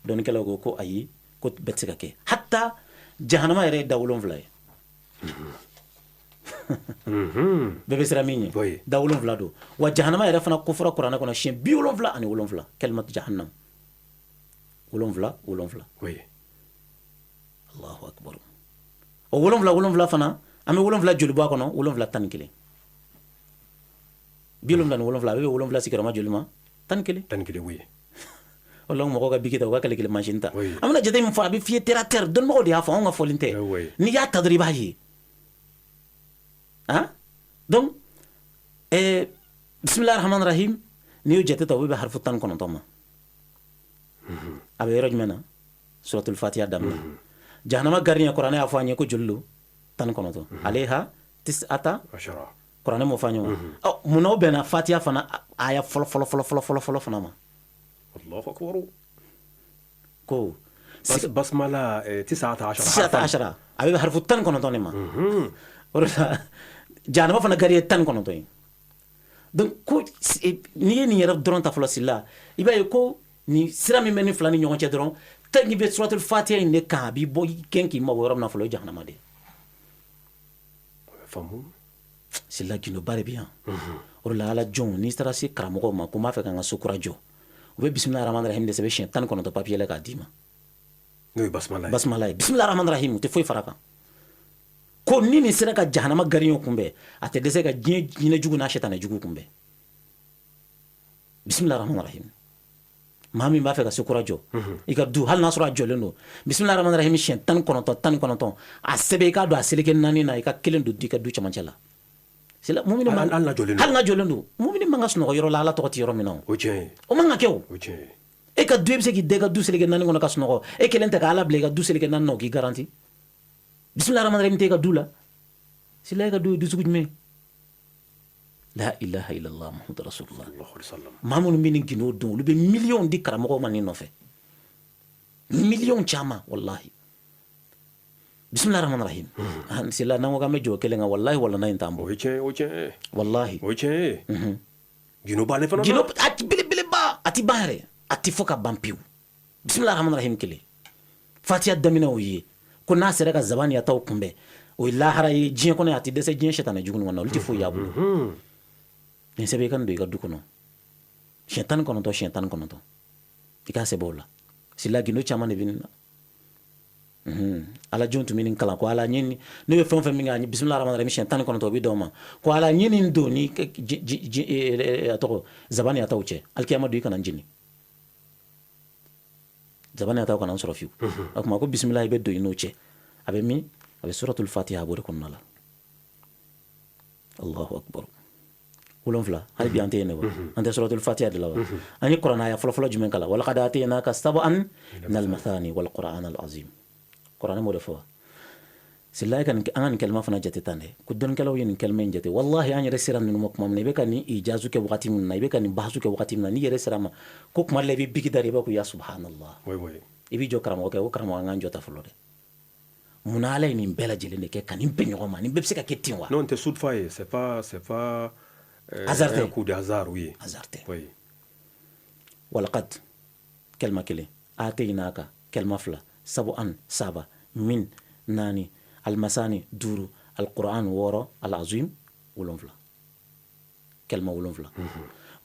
Dɔnnikɛlaw ko ko ayi, ko bɛɛ tɛ se ka kɛ. Hatta jahanama yɛrɛ ye da 7 ye. Bɛɛ bɛ siran min ɲɛ, da 7 don. Wa jahanama yɛrɛ fana ko fɔra kuranɛ kɔnɔ siɲɛ 77, kalimatu jahannam 7 7. Allahu akbar. O 7 7 fana, an bɛ 7 joli bɔ a kɔnɔ? 7 11. 77, a bɛ 7 sigiyɔrɔma joli ma? 11. 11, oui. O la mɔgɔw ka biki ta, u ka kɛlɛ kelen mansin ta. An bɛna jate min fɔ, a bɛ f'i ye terre à terre, dɔnnibagaw de y'a fɔ, anw ka fɔlen tɛ. N'i y'a ta dɔrɔn, i b'a ye. Han, donc bisimilahi rahmani rahim, n'i y'o jate ta, o bɛ bɛn harifu 19 ma. A bɛ yɔrɔ jumɛn na? Suratul fatiha daminɛ. Jahanama gardien, kuranɛ y'a fɔ an ye ko joli don? 19. Aleha tis'ata, kuranɛ m'o fɔ an ye wa? Ɔ, munna o bɛnna fatiha fana aya fɔlɔ fɔlɔ fɔlɔ fɔlɔ fɔlɔ fɔlɔ fana ma? Allahu akbar. Ko basmala tis'ata ashara. Tis'ata ashara, a bɛ harifu 19 de ma. O de la jahanama fana gardien 19 ye. Donc ko n'i ye nin yɛrɛ dɔrɔn ta fɔlɔ sila, i b'a ye ko nin sira min bɛ ni fila ni ɲɔgɔn cɛ dɔrɔn. Tant que i bɛ suratul fatiha in de kan, a b'i bɔ i gɛn k'i mabɔ yɔrɔ min na fɔlɔ, o ye jahanama de ye. Faamu. Sila, gindoba de bɛ yan. O de la, ala jɔnw, n'i taara se karamɔgɔw ma ko n b'a fɛ ka n ka so kura jɔ, u bɛ bisimilahi rahmani rahim de sɛbɛn siɲɛ 19 papier la k'a d'i ma. N'o ye basmala ye. Basmala ye, bisimilahi rahmani rahim, u tɛ foyi fara kan. Ko ni nin sera ka jahanama gariɲɛw kunbɛn, a tɛ dɛsɛ ka diɲɛ jinɛ jugu n'a sɛtanɛ jugu kunbɛn. Bisimilahi rahmani rahim. Maa min b'a fɛ ka so kura jɔ i ka du, hali n'a sɔrɔ a jɔlen don, bisimilahi rahmani rahim siɲɛ 19 19, a sɛbɛn i k'a don a seleke naani na, i ka kelen don i ka du cɛmancɛ la. Mumini, hali n'a jɔlen don. Hali n'a jɔlen don, mumini man ka sunɔgɔ yɔrɔ la ala tɔgɔ tɛ yɔrɔ min na. O O tiɲɛ ye. O man ka kɛ o. O tiɲɛ ye. E ka du, e bɛ se k'i da i ka du seleke naani kɔnɔ ka sunɔgɔ, e kelen tɛ ka ala bila i ka du seleke naani na, o k'i garanti. Bisimilahi rahmani rahim tɛ e ka du la, sila, e ka du ye du sugu jumɛn? La ilaha illallah muhammadu rasulullah. Sallallahu alaihi wasallam. Maa minnu bɛ nin gindo dun, olu bɛ miliyɔnw di karamɔgɔw ma nin nɔfɛ, miliyɔn caman, wallahi. Bisimilahi rahmani rahim. Sila, n'an ko k'an bɛ jɔ kelen kan, wallahi, walana in t'an O bɔ. ye tiɲɛ ye, o ye tiɲɛ ye. Wallahi. O ye tiɲɛ ye. Gindo b'ale fana na. Gindo a belebeleba, a ti ban yɛrɛ, a ti fɔ ka ban pewu. Bisimilahi rahmani rahim kelen, fatiya daminɛ o ye ko n'a sera ka zabaniyataw kunbɛn, o ye lahara ye, diɲɛ kɔnɔ a ti dɛsɛ diɲɛ sɛtanɛ jugu nin kɔnɔ, olu tɛ foyi y'a bolo. Nin sɛbɛn i ka nin don i ka du kɔnɔ siɲɛ 19, siɲɛ 19, i k'a sɛbɛn o la. Sila, gindo caman de bɛ nin na. Ala jɔn tun bɛ nin kalan ko ala ɲɛ ni ne bɛ fɛn o fɛn min kɛ, bisimilahi rahmani rahim siɲɛ 19, o bɛ d'aw ma ko ala ɲɛ nin don ni a tɔgɔ zabaniyataw cɛ, alikiyama don i kana n jeni, zabaniyataw kana n sɔrɔ fiyewu. O tuma ko bisimilahi bɛ don i n'o cɛ, a bɛ min, a bɛ suratul fatiha, a b'o de kɔnɔna la. Allahu akbar. Wolonfila, hali bi an tɛ yen de wa? An tɛ suratul fatiha de la wa? An ye kuranɛ aya fɔlɔfɔlɔ jumɛn kalan? Walaqad atainaka sab'an min almathani wal qur'an al azim. Kuranɛ m'o de fɔ wa? Silayi, ka nin, an ka nin kɛlɛma fana jate tan dɛ, ko dɔnnikɛlaw ye nin kɛlɛma in jate. Wallahi, an yɛrɛ sera ninnu ma tuma min na, i bɛ ka nin ijazu kɛ wagati min na, i bɛ ka nin bahasu kɛ wagati min na, n'i yɛrɛ sera ma ko kuma dɔ la, i bɛ bigi da de, i b'a ko ya subhanallah. Oui, oui. I b'i jɔ karamɔgɔ kɛ ko karamɔgɔ, an k'an jɔ ta fɔlɔ dɛ. Munna ala ye nin bɛɛ lajɛlen de kɛ ka nin bɛn ɲɔgɔn ma? Nin bɛɛ bɛ se ka kɛ ten wa? Non, tɛ sudfa ye, c'est pas Hasard un tɛ. coup de hasard, oui. Hasard tɛ. Oui. Walaqad kɛlima kelen, atainaka kɛlima fila, sabu an saba, min naani, almasani duuru, alquran wɔɔrɔ, alazim wolonfila, kɛlima wolonfila.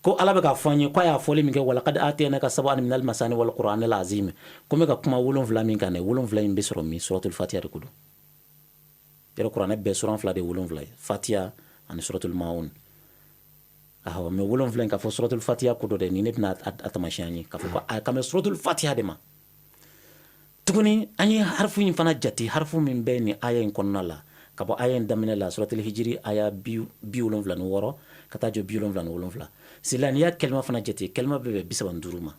Ko ala bɛ k'a fɔ an ye ko a y'a fɔli min kɛ, walaqad atainaka sab'an min almasani wal qur'an alazim, ko n bɛ ka kuma wolonfila min kan dɛ, wolonfila in bɛ sɔrɔ min? Suratul fatiha de ko don. Yɔrɔ kuranɛ bɛɛ suran fila de ye wolonfila ye, fatiha ani suratul maun. Awɔ, mais wolonfila in k'a fɔ suratul fatiha ko dɔ dɛ, nin ne bɛna a taamasiyɛn an ye k'a fɔ ko a kan bɛ suratul fatiha de ma. Tuguni, an ye harifu in fana jate, harifu min bɛ nin aya in kɔnɔna la, ka bɔ aya in daminɛ la, suratul hijiri aya 76 ka taa jɔ 77. Sila, n'i y'a kɛlima fana jate, kɛlima bɛ bɛn 35 ma.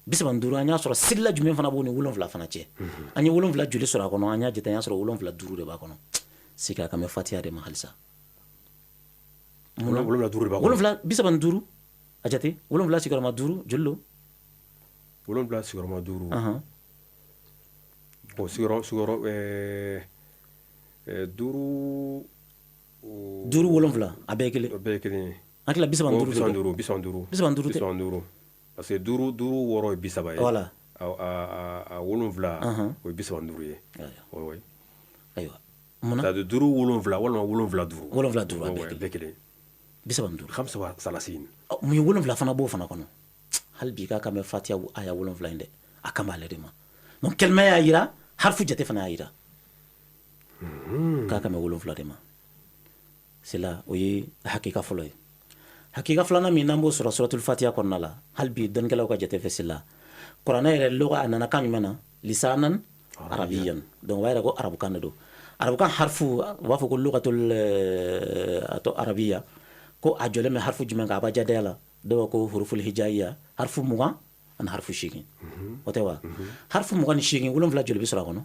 35, an y'a sɔrɔ sirila jumɛn fana b'o ni wolonfila fana cɛ? An ye wolonfila joli sɔrɔ a kɔnɔ? An y'a jate, an y'a sɔrɔ wolonfila duuru de b'a kɔnɔ. Sigi, a kan bɛ fatiha de ma halisa. Wolonwula duuru de b'a kɔnɔ. Wolonfila, 35, a jate, wolonfila sigiyɔrɔma duuru, joli don? Wolonwula sigiyɔrɔma duuru. Bon, sigiyɔrɔ duuru. Duuru, wolonfila, a bɛɛ ye kelen. O bɛɛ ye kelen ye. An tila 35. 35, 35. 35 tɛ. 35. Parce que duuru duuru wɔɔrɔ ye 30 ye. Voilà. A wolonwula, o ye 35 ye. Ayiwa. Oui, oui. Ayiwa, munna? C'est à dire duuru wolonwula walima wolonwula duuru. Wolonwula duuru, a bɛɛ Ouais, kelen. Bɛɛ kelen. 35. Khamsa wa salasin. Ɔ, mun ye wolonfila fana b'o fana kɔnɔ? Hali bi k'a kan bɛ fatiha aya wolonfila in dɛ, a kan b'ale de ma. Donc kɛlɛmɛ y'a yira, harifu jate fana y'a yira k'a kan bɛ wolonfila de ma. C'est là, o ye hakika fɔlɔ ye. Hakika filanan min n'an b'o sɔrɔ suratul fatiha kɔnɔna la, hali bi dɔnnikɛlaw ka jate fɛ, sila, kuranɛ yɛrɛ lɔgɔ a nana kan jumɛn na? Lisanan arabiyan. Donc o b'a yira ko arabukan de don. Arabukan harifu, u b'a fɔ ko lugatul a to arabiya, ko a jɔlen bɛ harifu jumɛn kan? Abajadaya la, dɔw b'a ko huruful hijaiya, harifu 28. O tɛ wa? Harifu 28, wolonfila joli bɛ sɔrɔ a kɔnɔ?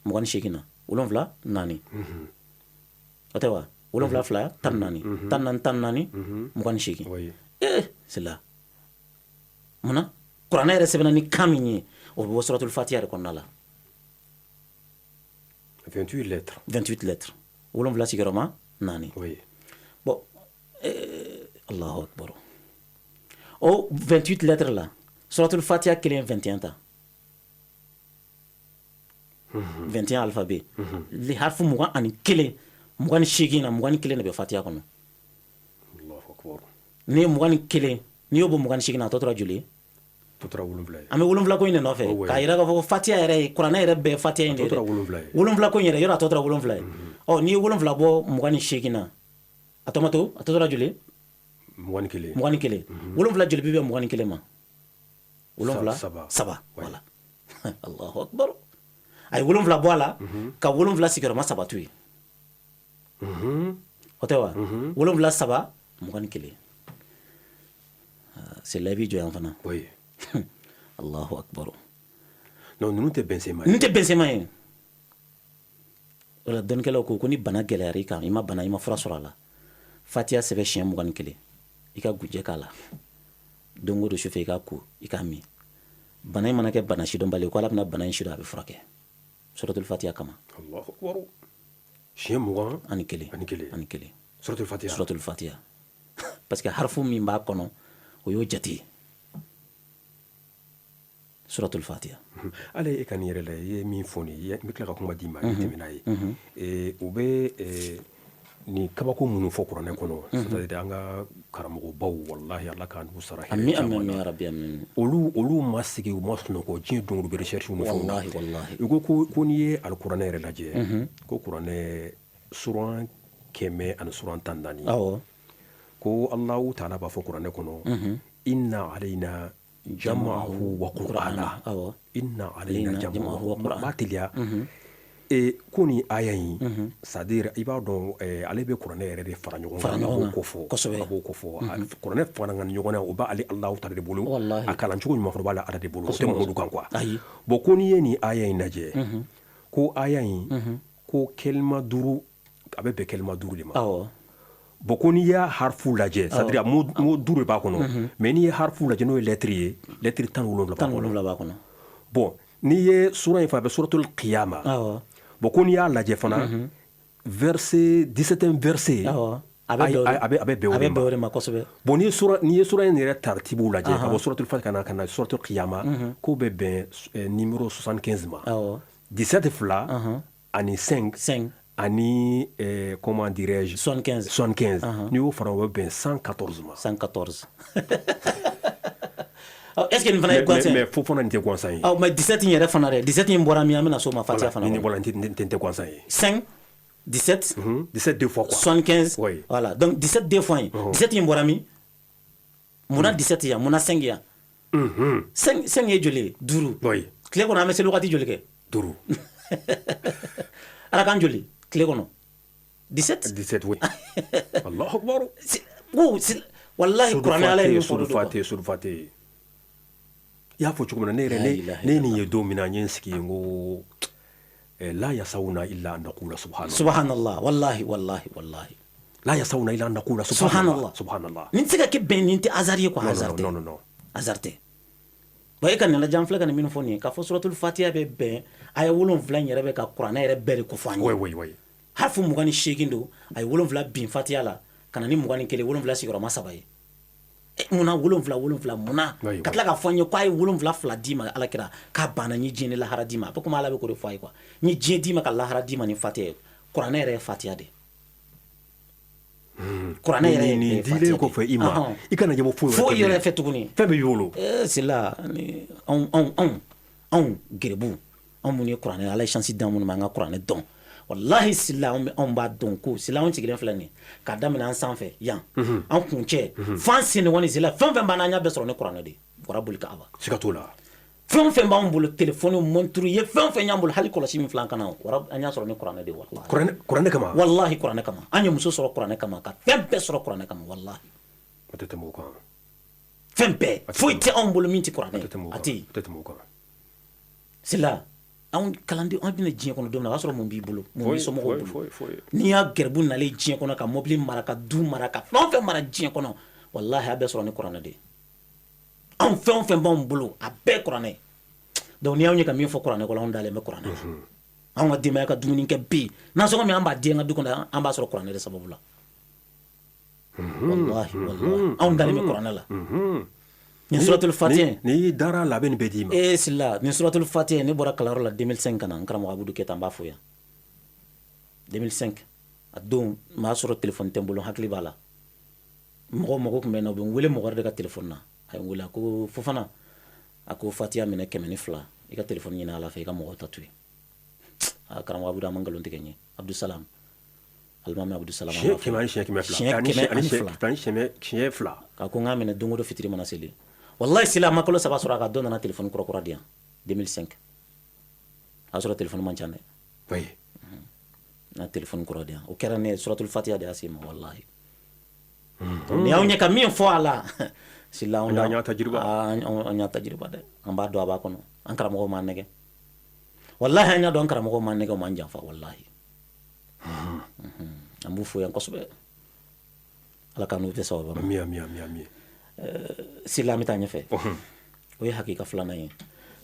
28 na, wolonfila naani, o tɛ wa? Wolonfila fila, 14, 14, 14, 28. Oui. Ee, c'est là, munna kuranɛ yɛrɛ sɛbɛnna ni kan min ye, o bɛ bɔ suratul fatiha de kɔnɔna la. 28 lettres. 28 lettres, wolonfila sigiyɔrɔma naani. Oui. Bon, Allahu akbar, o 28 lettres la, suratul fatiha kelen 21 ta. 21 alphabet harfu 21, 28 na 21 de bɛ fatiya kɔnɔ. N'i ye 21, n'i y'o bɔ 28 na, a tɔ tora joli ye? An bɛ 7 ko in de nɔfɛ k'a jira k'a fɔ fatiya yɛrɛ ye kuranɛ yɛrɛ bɛɛ fatiya in de ye dɛ. 7 ko in yɛrɛ, yɔrɔ a tɔ tora 7 ye. Ɔ, n'i ye 7 bɔ 28 na, a tɔ ma to, a tɔ tora joli ye? 21. 21. 7 joli bɛ bɛn 21 ma? 7 saba. Voilà, Allahu akbar. A ye 7 bɔ a la ka 7 sigiyɔrɔma 3 to yen. O tɛ wa? 7 saba 21. C'est là i b'i jɔ yan fana. Oui. Allahu akbar. Non, ninnu tɛ bɛnsema ye. Ninnu tɛ bɛnsema ye. O la dɔnnikɛlaw ko ni bana gɛlɛyara i kan, i ma bana, i ma fura sɔrɔ a la, fatiya sɛbɛn siɲɛ 21, i ka gujɛ k'a la, don o don sufɛ i k'a ko, i k'a min. Bana in mana kɛ bana sidɔnbali ye, ko Ala bɛna bana in sidɔn, a bɛ furakɛ suratul fatiya kama. Allahu akbar. Siɲɛ 21. Ani kelen. Ani kelen. Suratul fatiya. Suratul fatiya, parce que harfu min b'a kɔnɔ, o y'o jate ye, suratul fatiya. Ale e ka nin yɛrɛ la, i ye min fɔ nin ye, n bɛ tila ka kuma d'i ma, i tɛmɛ n'a ye. U bɛ nin kabako minnu fɔ kuranɛ kɔnɔ, c'est à dire an ka karamɔgɔbaw, walahi Ala k'an n'u sara hɛrɛ. Amin, amin ya rabbi, amin. Olu ma sigi, u ma sunɔgɔ diɲɛ don o don, u bɛ recherche ni fɛnw na. Wallahi, wallahi. U ko n'i ye alikuranɛ yɛrɛ lajɛ, ko kuranɛ suran 100 ani suran 14. Awɔ. Ko Alahu taala b'a fɔ kuranɛ kɔnɔ, inna alayna jam'ahu wa qur'ana. Awɔ. Inna alayna jam'ahu wa qur'ana. B'a teliya. Ko nin aya in, c'est à dire i b'a dɔn, ale bɛ kuranɛ yɛrɛ de fara ɲɔgɔn kan, a b'o ko fɔ, a b'o ko fɔ. Kuranɛ fara ɲɔgɔn na, o b'ale Alahu taala de bolo. A kalancogo ɲuman fana b'ale Ala de bolo, o tɛ Mamadu kan quoi. Bon, ko n'i ye nin aya in lajɛ, ko aya in, ko kɛlima 5, a bɛ bɛn kɛlima 5 de ma. Awɔ. Bon, ko n'i y'a harfu lajɛ, c'est à dire mot 5 de b'a kɔnɔ, mais n'i ye harfu lajɛ, n'o ye lettre ye, lettre 17 b'a kɔnɔ. 17 b'a kɔnɔ. Bon, n'i ye sura in fana, a bɛ suratul qiyama. Awɔ. Bon, ko n'i y'a lajɛ fana, verset 17e verset. Awɔ. A bɛ bɛn o de ma. A bɛ bɛn o de ma kosɛbɛ. Bon, n'i ye sura in yɛrɛ taratibu lajɛ, ka bɔ suratul fatiha ka na suratul qiyama, k'o bɛ bɛn numéro 75 ma. Awɔ. 17 fila ani 5. 5. Ani comment dirais-je, 75. 75, n'i y'o fara, o bɛ bɛn 114 ma. 114. Est-ce que nin fana ye gansan ye? Mais fo fana nin tɛ gansan ye. Ɔ, mais 17 in yɛrɛ fana dɛ, 17 in bɔra min, an bɛna s'o ma fatiya fana. Nin bɔra, nin tɛ gansan ye. 5 17. 17 deux fois quoi. 75. Oui. Voilà, donc 17 deux fois in. 17 in bɔra min? Munna 17 yan, munna 5 yan? 5 ye joli ye? 5. Oui. Tile kɔnɔ an bɛ seli wagati joli kɛ? 5. Arakan joli tile kɔnɔ? 17. 17, oui. Allahu akbar. Ko wallahi kuranɛ Ala ye min fɔ. Sudufa tɛ, sudufa tɛ. I y'a fɔ cogo min na, ne yɛrɛ, ne nin ye don min na, n ye n sigi n ko la yasawuna illa an naqula subhanallah. Subhanallah, wallahi, wallahi, wallahi. La yasawuna illa an naqula subhanallah. Subhanallah. Nin tɛ se ka kɛ bɛn, nin tɛ hasard ye quoi, hasard tɛ. Non, non, non. Hasard tɛ. Bon, e ka nin lajɛ, an filɛ ka nin min fɔ nin ye, k'a fɔ suratul fatiha bɛ bɛn aya 7 in yɛrɛ bɛ ka kuranɛ yɛrɛ bɛɛ de ko fɔ an ye. Oui, oui, oui. Harfu 28 don, a ye 7 bin fatiha la ka na ni 21, 7 sigiyɔrɔma 3 ye. Munna 7 7, munna ka tila k'a fɔ an ye k'a ye 7 fila d'i ma, Ala kira k'a banna, n ye diɲɛ ni lahara d'i ma? A bɛ komi Ala bɛ k'o de fɔ a ye quoi, n ye diɲɛ d'i ma ka lahara d'i ma ni fatiha ye. Kuranɛ yɛrɛ ye fatiha de ye. Kuranɛ yɛrɛ ye. Nin dilen kɔfɛ i ma, i kana ɲɛbɔ foyi. Foyi yɛrɛ fɛ tuguni. Fɛn bɛɛ b'i bolo. C'est là anw anw anw anw geribu, anw minnu ye kuranɛ, Ala ye chance d'an minnu ma an ka kuranɛ dɔn, wallahi sila, anw b'a dɔn ko sila anw sigilen filɛ nin ye, k'a daminɛ an sanfɛ yan, an kun cɛ fo an senɲɔgɔn ni sila, fɛn fɛn b'an na, an y'a bɛɛ sɔrɔ ni kuranɛ de ye, wara boli ka aba. Siga t'o la. Fɛn fɛn b'anw bolo, telefɔni, montre ye, fɛn fɛn y'an bolo, hali kɔlɔsi min filɛ an kana, wara, an y'a sɔrɔ ni kuranɛ de ye, wallahi. Kuranɛ kama. Wallahi, kuranɛ kama an ye muso sɔrɔ, kuranɛ kama ka fɛn bɛɛ sɔrɔ, kuranɛ kama, wallahi. A tɛ tɛmɛ o kan. Fɛn bɛɛ, foyi tɛ anw bolo min tɛ kuranɛ. A tɛ tɛmɛ o kan. A tɛ yen. A tɛ tɛmɛ o kan. Sila, anw kalanden, an bɛna diɲɛ kɔnɔ don min na, o y'a sɔrɔ mun b'i bolo, mun b'i somɔgɔw bolo? N'i y'a gɛrɛbu nalen diɲɛ kɔnɔ, ka mobili mara, ka du mara, ka fɛn o fɛn mara diɲɛ kɔnɔ, wallahi, a bɛɛ sɔrɔ ni kuranɛ de ye. Anw, fɛn o fɛn b'anw bolo, a bɛɛ kuranɛ. Donc n'i y'anw ye ka min fɔ kuranɛ kɔnɔ, anw dalen bɛ kuranɛ la. Anw ka denbaya ka dumuni kɛ bi, nasɔngɔ min an b'a di an ka du kɔnɔ, an b'a sɔrɔ kuranɛ de sababu la. Wallahi, wallahi, anw dalen bɛ kuranɛ la. Nin suratul fatiha n'i dara la a bɛ nin bɛɛ d'i ma. Ee Sila, nin suratul fatiha, ne bɔra kalanyɔrɔ la 2005 ka na, n karamɔgɔ Abudu Keyita, n b'a fo yan. 2005 a don, n b'a sɔrɔ téléphone tɛ n bolo, hakili b'a la, mɔgɔ mɔgɔ tun bɛ na, u bɛ n wele mɔgɔ wɛrɛ de ka téléphone na. A ye n wele, a ko: "Fofana," a ko, "fatiha minɛ 102, i ka téléphone ɲini Ala fɛ, i ka mɔgɔw ta to yen." A karamɔgɔ Abudu, a ma nkalon tigɛ n ye. Abdusalam, alimami Abdusalam. Siɲɛ 100 ani siɲɛ 102. Siɲɛ 102. Ani siɲɛ 2. K'a ko n k'a minɛ don o don fitiri mana seli. Wallahi Sila, a ma kalo 3 sɔrɔ, a ka dɔ nana téléphone kura kura di yan 2005. A y'a sɔrɔ téléphone man ca dɛ. Na téléphone kura di yan, o kɛra ne suratul fatiha de y'a se ma, wallahi. Nin y'anw ɲɛ ka min fɔ a la Sila, anw y'a tajiriba. An y'a tajiriba dɛ, an b'a dɔn a b'a kɔnɔ. An karamɔgɔw m'an nɛgɛ, wallahi. An y'a dɔn an karamɔgɔw m'an nɛgɛ, u m'an janfa, wallahi. An b'u fo yan kosɛbɛ, Ala k'an n'u tɛ sababa ma. Ami, ami, ami, ami. Sila, an bɛ taa ɲɛfɛ. O ye hakika filanan ye.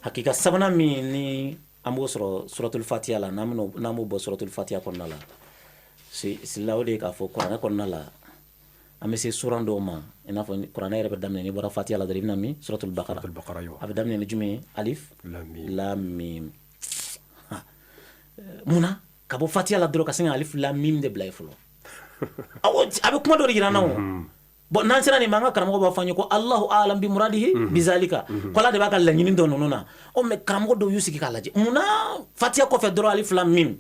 Hakika sabanan min ni an b'o sɔrɔ suratul fatiha la, n'an b'o bɔ suratul fatiha kɔnɔna la Sila, o de ye k'a fɔ kuranɛ kɔnɔna la, an bɛ se suran dɔw ma, i n'a fɔ kuranɛ yɛrɛ bɛ daminɛ, n'i bɔra fatiha la dɔrɔn, i bɛna min? Suratul bakara. A bɛ daminɛ ni jumɛn ye? Alif lam mim. Munna ka bɔ fatiha la dɔrɔn ka sin ka alif lam mim de bila yen fɔlɔ? A bɛ kuma dɔ de yira an na. O bon, n'an sera nin ma, an ka karamɔgɔ b'a fɔ an ye ko Allahu alam bi muradihi bizalika, ko Ala de b'a ka laɲini dɔn ninnu na. Ɔ mais karamɔgɔ dɔw y'u sigi k'a lajɛ, munna fatiha kɔfɛ dɔrɔn alif lam mim?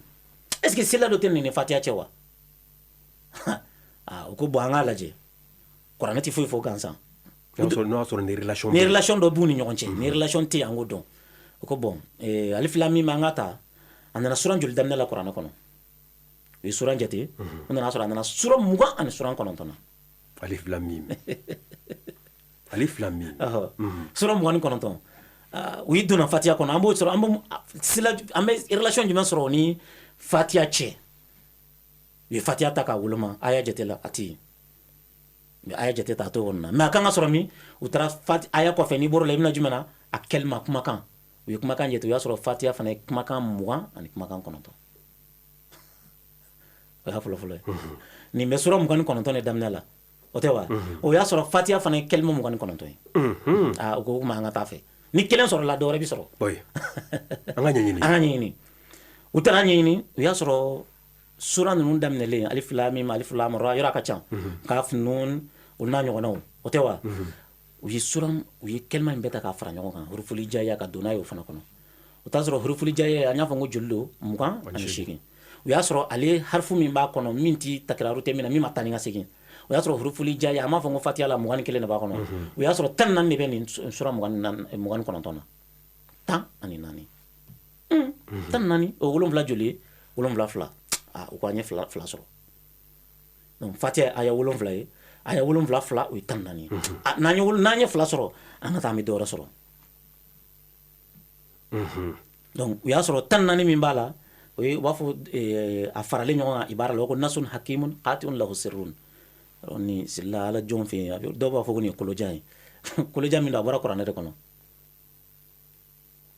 Est ce que sila dɔ tɛ nin ni fatiha cɛ wa? Aa, u ko bon, an k'a lajɛ, kuranɛ tɛ foyi fɔ gansan. N'o y'a sɔrɔ ni relation ni relation dɔ b'u ni ɲɔgɔn cɛ, ni relation tɛ yen, an k'o dɔn. U ko bon, alif lam mim, an ka ta, a nana suran joli daminɛ la kuranɛ kɔnɔ? U ye suran jate, u nana sɔrɔ a nana suran 20 ani suran 9 na. Alif lam mim, alif lam mim. Suran 29. U yi donna fatiha kɔnɔ, an b'o sɔrɔ, an b'o sila, an bɛ relation jumɛn sɔrɔ o ni fatiha cɛ? U ye fatiha ta k'a woloma, aya jate la, a tɛ yen. Mais aya jate ta, a t'o yɔrɔ na. Mais a kan ka sɔrɔ min? U taara aya kɔfɛ, n'i bɔr'o la, i bɛna jumɛn na? A kɛlima, kumakan. U ye kumakan jate, u y'a sɔrɔ fatiha fana ye kumakan 29. O y'a fɔlɔ fɔlɔ ye. Nin bɛ sura 29 de daminɛ la, o tɛ wa? O y'a sɔrɔ fatiha fana ye kɛlima 29 ye. Aa, u ko kuma, an ka taa fɛ, ni kelen sɔrɔla, dɔ wɛrɛ bi sɔrɔ. An ka ɲɛɲini. An ka ɲɛɲini. U taara ɲɛɲini, u y'a sɔrɔ sura ninnu daminɛlen alif lam mim, alif lam ra, yɔrɔ a ka ca, kaf nun, o n'a ɲɔgɔnnaw, o tɛ wa? U ye sura, u ye kɛlima in bɛɛ ta k'a fara ɲɔgɔn kan, hurufuli jaya, ka don n'a ye o fana kɔnɔ. O t'a sɔrɔ hurufuli jaya, an y'a fɔ ko joli don? 28. O y'a sɔrɔ ale harifu min b'a kɔnɔ, min ti takiraru tɛ min na, min ma taa ni ka segin, o y'a sɔrɔ hurufuli jaya, an b'a fɔ ko fatiha la 21 de b'a kɔnɔ, o y'a sɔrɔ 14 de bɛ nin sura 29 na. 14, 14, o 7 joli ye? 7 fila. Aa, u ko an ye fila fila sɔrɔ. Donc fatiha aya 7 ye, aya 7 fila, o ye 14 ye. N'an ye fila sɔrɔ, an ka taa, an bɛ dɔ wɛrɛ sɔrɔ. Donc u y'a sɔrɔ 14 min b'a la, o ye u b'a fɔ a faralen ɲɔgɔn kan ibara la, o ko nasun hakimun qati'un lahu sirrun. Ni sila Ala jɔn fɛ yen, dɔw b'a fɔ ko nin ye kolojan ye. Kolojan min don, a bɔra kuranɛ de kɔnɔ.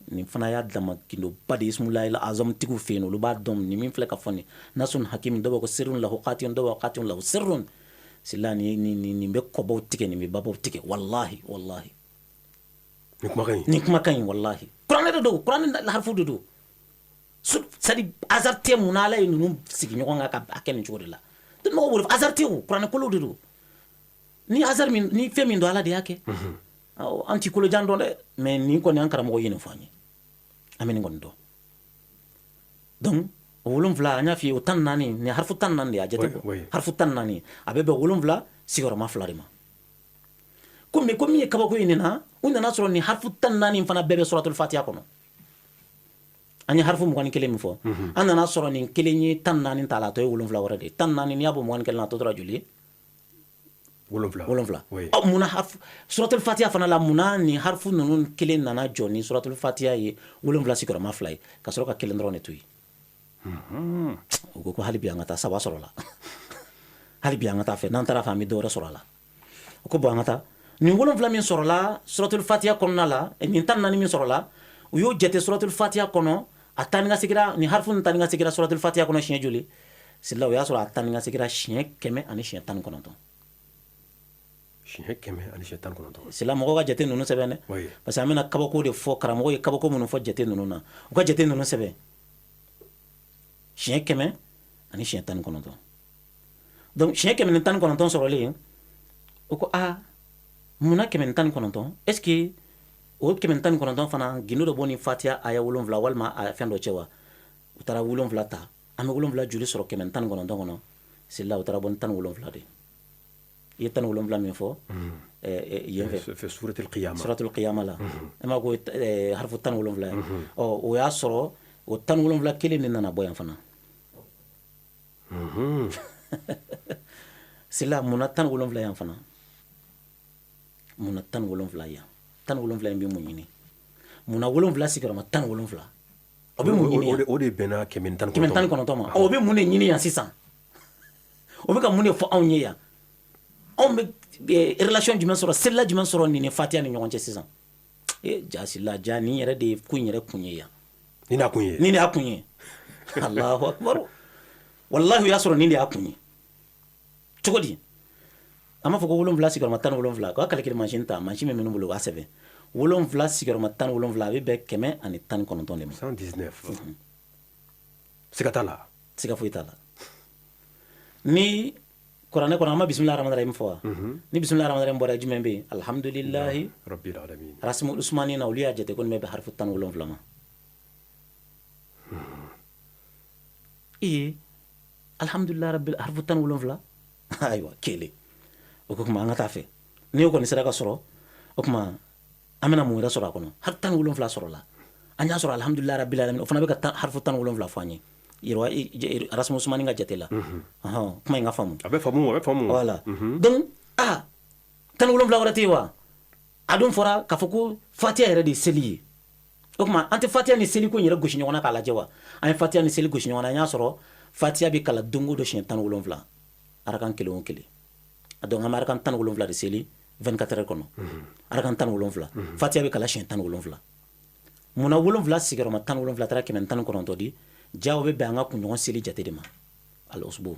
Nin fana y'a dama gindoba de ye. Ismulahi azam tigiw fɛ yen, olu b'a dɔn nin min filɛ ka fɔ nin nasun hakimun. Dɔw b'a ko sirrun lahu qati'un, dɔw b'a ko qati'un lahu sirrun. Sila, nin bɛ kɔbaw tigɛ, nin bɛ babaw tigɛ, wallahi, wallahi. Nin kumakan in. Nin kumakan in, wallahi, kuranɛ de don, kuranɛ harifu de don. C'est à dire hasard tɛ. Mun na Ala ye ninnu sigi ɲɔgɔn kan ka a kɛ nin cogo de la? Mɔgɔw bolo hasard tɛ, o kuranɛ kolo de don. Ni hasard min ni fɛn min don, Ala de y'a kɛ. An ti kolojan dɔn dɛ, mais nin kɔni, an karamɔgɔ ye nin fɔ an ye, an bɛ nin kɔni dɔn. Donc o 7, an y'a f'i ye, o 14, nin harifu 14 de y'a jate bɔ. Harifu 14, a bɛ bɛn 7 sigiyɔrɔma 2 de ma. Ko mais ko min ye kabako ye nin na, u nana sɔrɔ nin harifu 14 fana bɛɛ bɛ suratul fatiha kɔnɔ. An ye harifu 21 min fɔ, an nana sɔrɔ nin kelen ye 14 ta la, a tɔ ye 7 wɛrɛ de ye. 14, n'i y'a bɔ 21 na, a tɔ tora joli ye? 7. 7. Ɔ, munna harifu suratul fatiha fana la, munna nin harifu ninnu kelen nana jɔ ni suratul fatiha ye 7 sigiyɔrɔma 2 ye, ka sɔrɔ ka kelen dɔrɔn de to yen? U ko hali bi an ka taa, saba sɔrɔ la. Hali bi an ka taa fɛ, n'an taara fɛ, an bɛ dɔ wɛrɛ sɔrɔ a la. U ko bon, an ka taa. Nin 7 min sɔrɔla suratul fatiha kɔnɔna la, nin 14 min sɔrɔla, u y'o jate suratul fatiha kɔnɔ, a taa ni ka seginna, nin harifu nin taa ni ka seginna suratul fatiha kɔnɔ siɲɛ joli? Sila, o y'a sɔrɔ a taa ni ka seginna siɲɛ 100 ani siɲɛ 19. Siɲɛ 100 ani siɲɛ 19. Sila mɔgɔ ka jate ninnu sɛbɛn dɛ, parce que an bɛna kabako de fɔ. Karamɔgɔ ye kabako minnu fɔ jate ninnu na, u ka jate ninnu sɛbɛn, siɲɛ 100 ani siɲɛ 19. Donc siɲɛ 119 sɔrɔlen, o ko aa, munna 119? Est ce que o 119 fana gindo dɔ bɔ ni Fatiya aya 7 walima a fɛn dɔ cɛ wa? U taara 7 ta. An bɛ 7 joli sɔrɔ 119 kɔnɔ? Sila, u taara bɔ ni 17 de. I ye 17 min fɔ yen fɛ, suratul qiyama, suratul qiyama la, e ma ko harfu 17 ye. Ɔ, o y'a sɔrɔ o 17 kelen de nana bɔ yan fana. Sila, munna 17 yan fana? Munna 17 yan? 17 in bɛ mun ɲini? Munna 7 sigiyɔrɔma 17? O bɛ mun ɲini yan? O de bɛnna 119. 119 ma. O bɛ mun de ɲini yan sisan? O bɛ ka mun de fɔ anw ye yan? Anw bɛ relation jumɛn sɔrɔ, selila jumɛn sɔrɔ nin ni Fatiya ni ɲɔgɔn cɛ sisan? E ja, sila, ja nin yɛrɛ de ye ko in yɛrɛ kun ye yan. Nin y'a kun ye. Nin de y'a kun ye. Allahu akbar, wallahi, o y'a sɔrɔ nin de y'a kun ye. Cogo di? An b'a fɔ ko 7 sigiyɔrɔma 17. K'a calcul mansin ta, mansin bɛ minnu bolo, u b'a sɛbɛn. 7 sigiyɔrɔma 17, a bɛ bɛn 119 de ma. 119, siga t'a la. Siga foyi t'a la. Ni kuranɛ kɔnɔ, an ma bisimilahi rahmani rahim fɔ wa? Ni bisimilahi rahmani rahim bɔra, jumɛn bɛ yen? Alhamdulilahi rabbil alamin. Rasimu usmani na, olu y'a jate ko nin bɛ bɛn harifu 17 ma. Ee, alhamdulilahi rabbil, harifu 17. Ayiwa, kelen o ko kuma, an ka taa fɛ. N'i y'o kɔni sera ka sɔrɔ, o kuma an bɛna mun wɛrɛ sɔrɔ a kɔnɔ? Harifu 17 sɔrɔla. An y'a sɔrɔ alhamdulilahi rabbil alamin, o fana bɛ ka harifu 17 fɔ an ye yɛrɛ Rasimu Usmani ka jate la. Kuma in ka faamu. A bɛ faamu, a bɛ faamu. Voilà. Donc ah, 17 wɛrɛ tɛ yen wa? A dun fɔra k'a fɔ ko Fatiya yɛrɛ de ye seli ye. O tuma an tɛ Fatiya ni seliko in yɛrɛ gosi ɲɔgɔn na k'a lajɛ wa? An ye Fatiya ni seli gosi ɲɔgɔn na, an y'a sɔrɔ Fatiya bɛ kalan don o don siɲɛ 17, arakan kelen o kelen. Donc an bɛ arakan 17 de seli 24 heures kɔnɔ, arakan 17. Fatiya bɛ kalan siɲɛ 17. Munna 7 sigiyɔrɔma 17 taara 119 di? Ja, o bɛ bɛn an ka kunɲɔgɔn seli jate de ma, al usbu,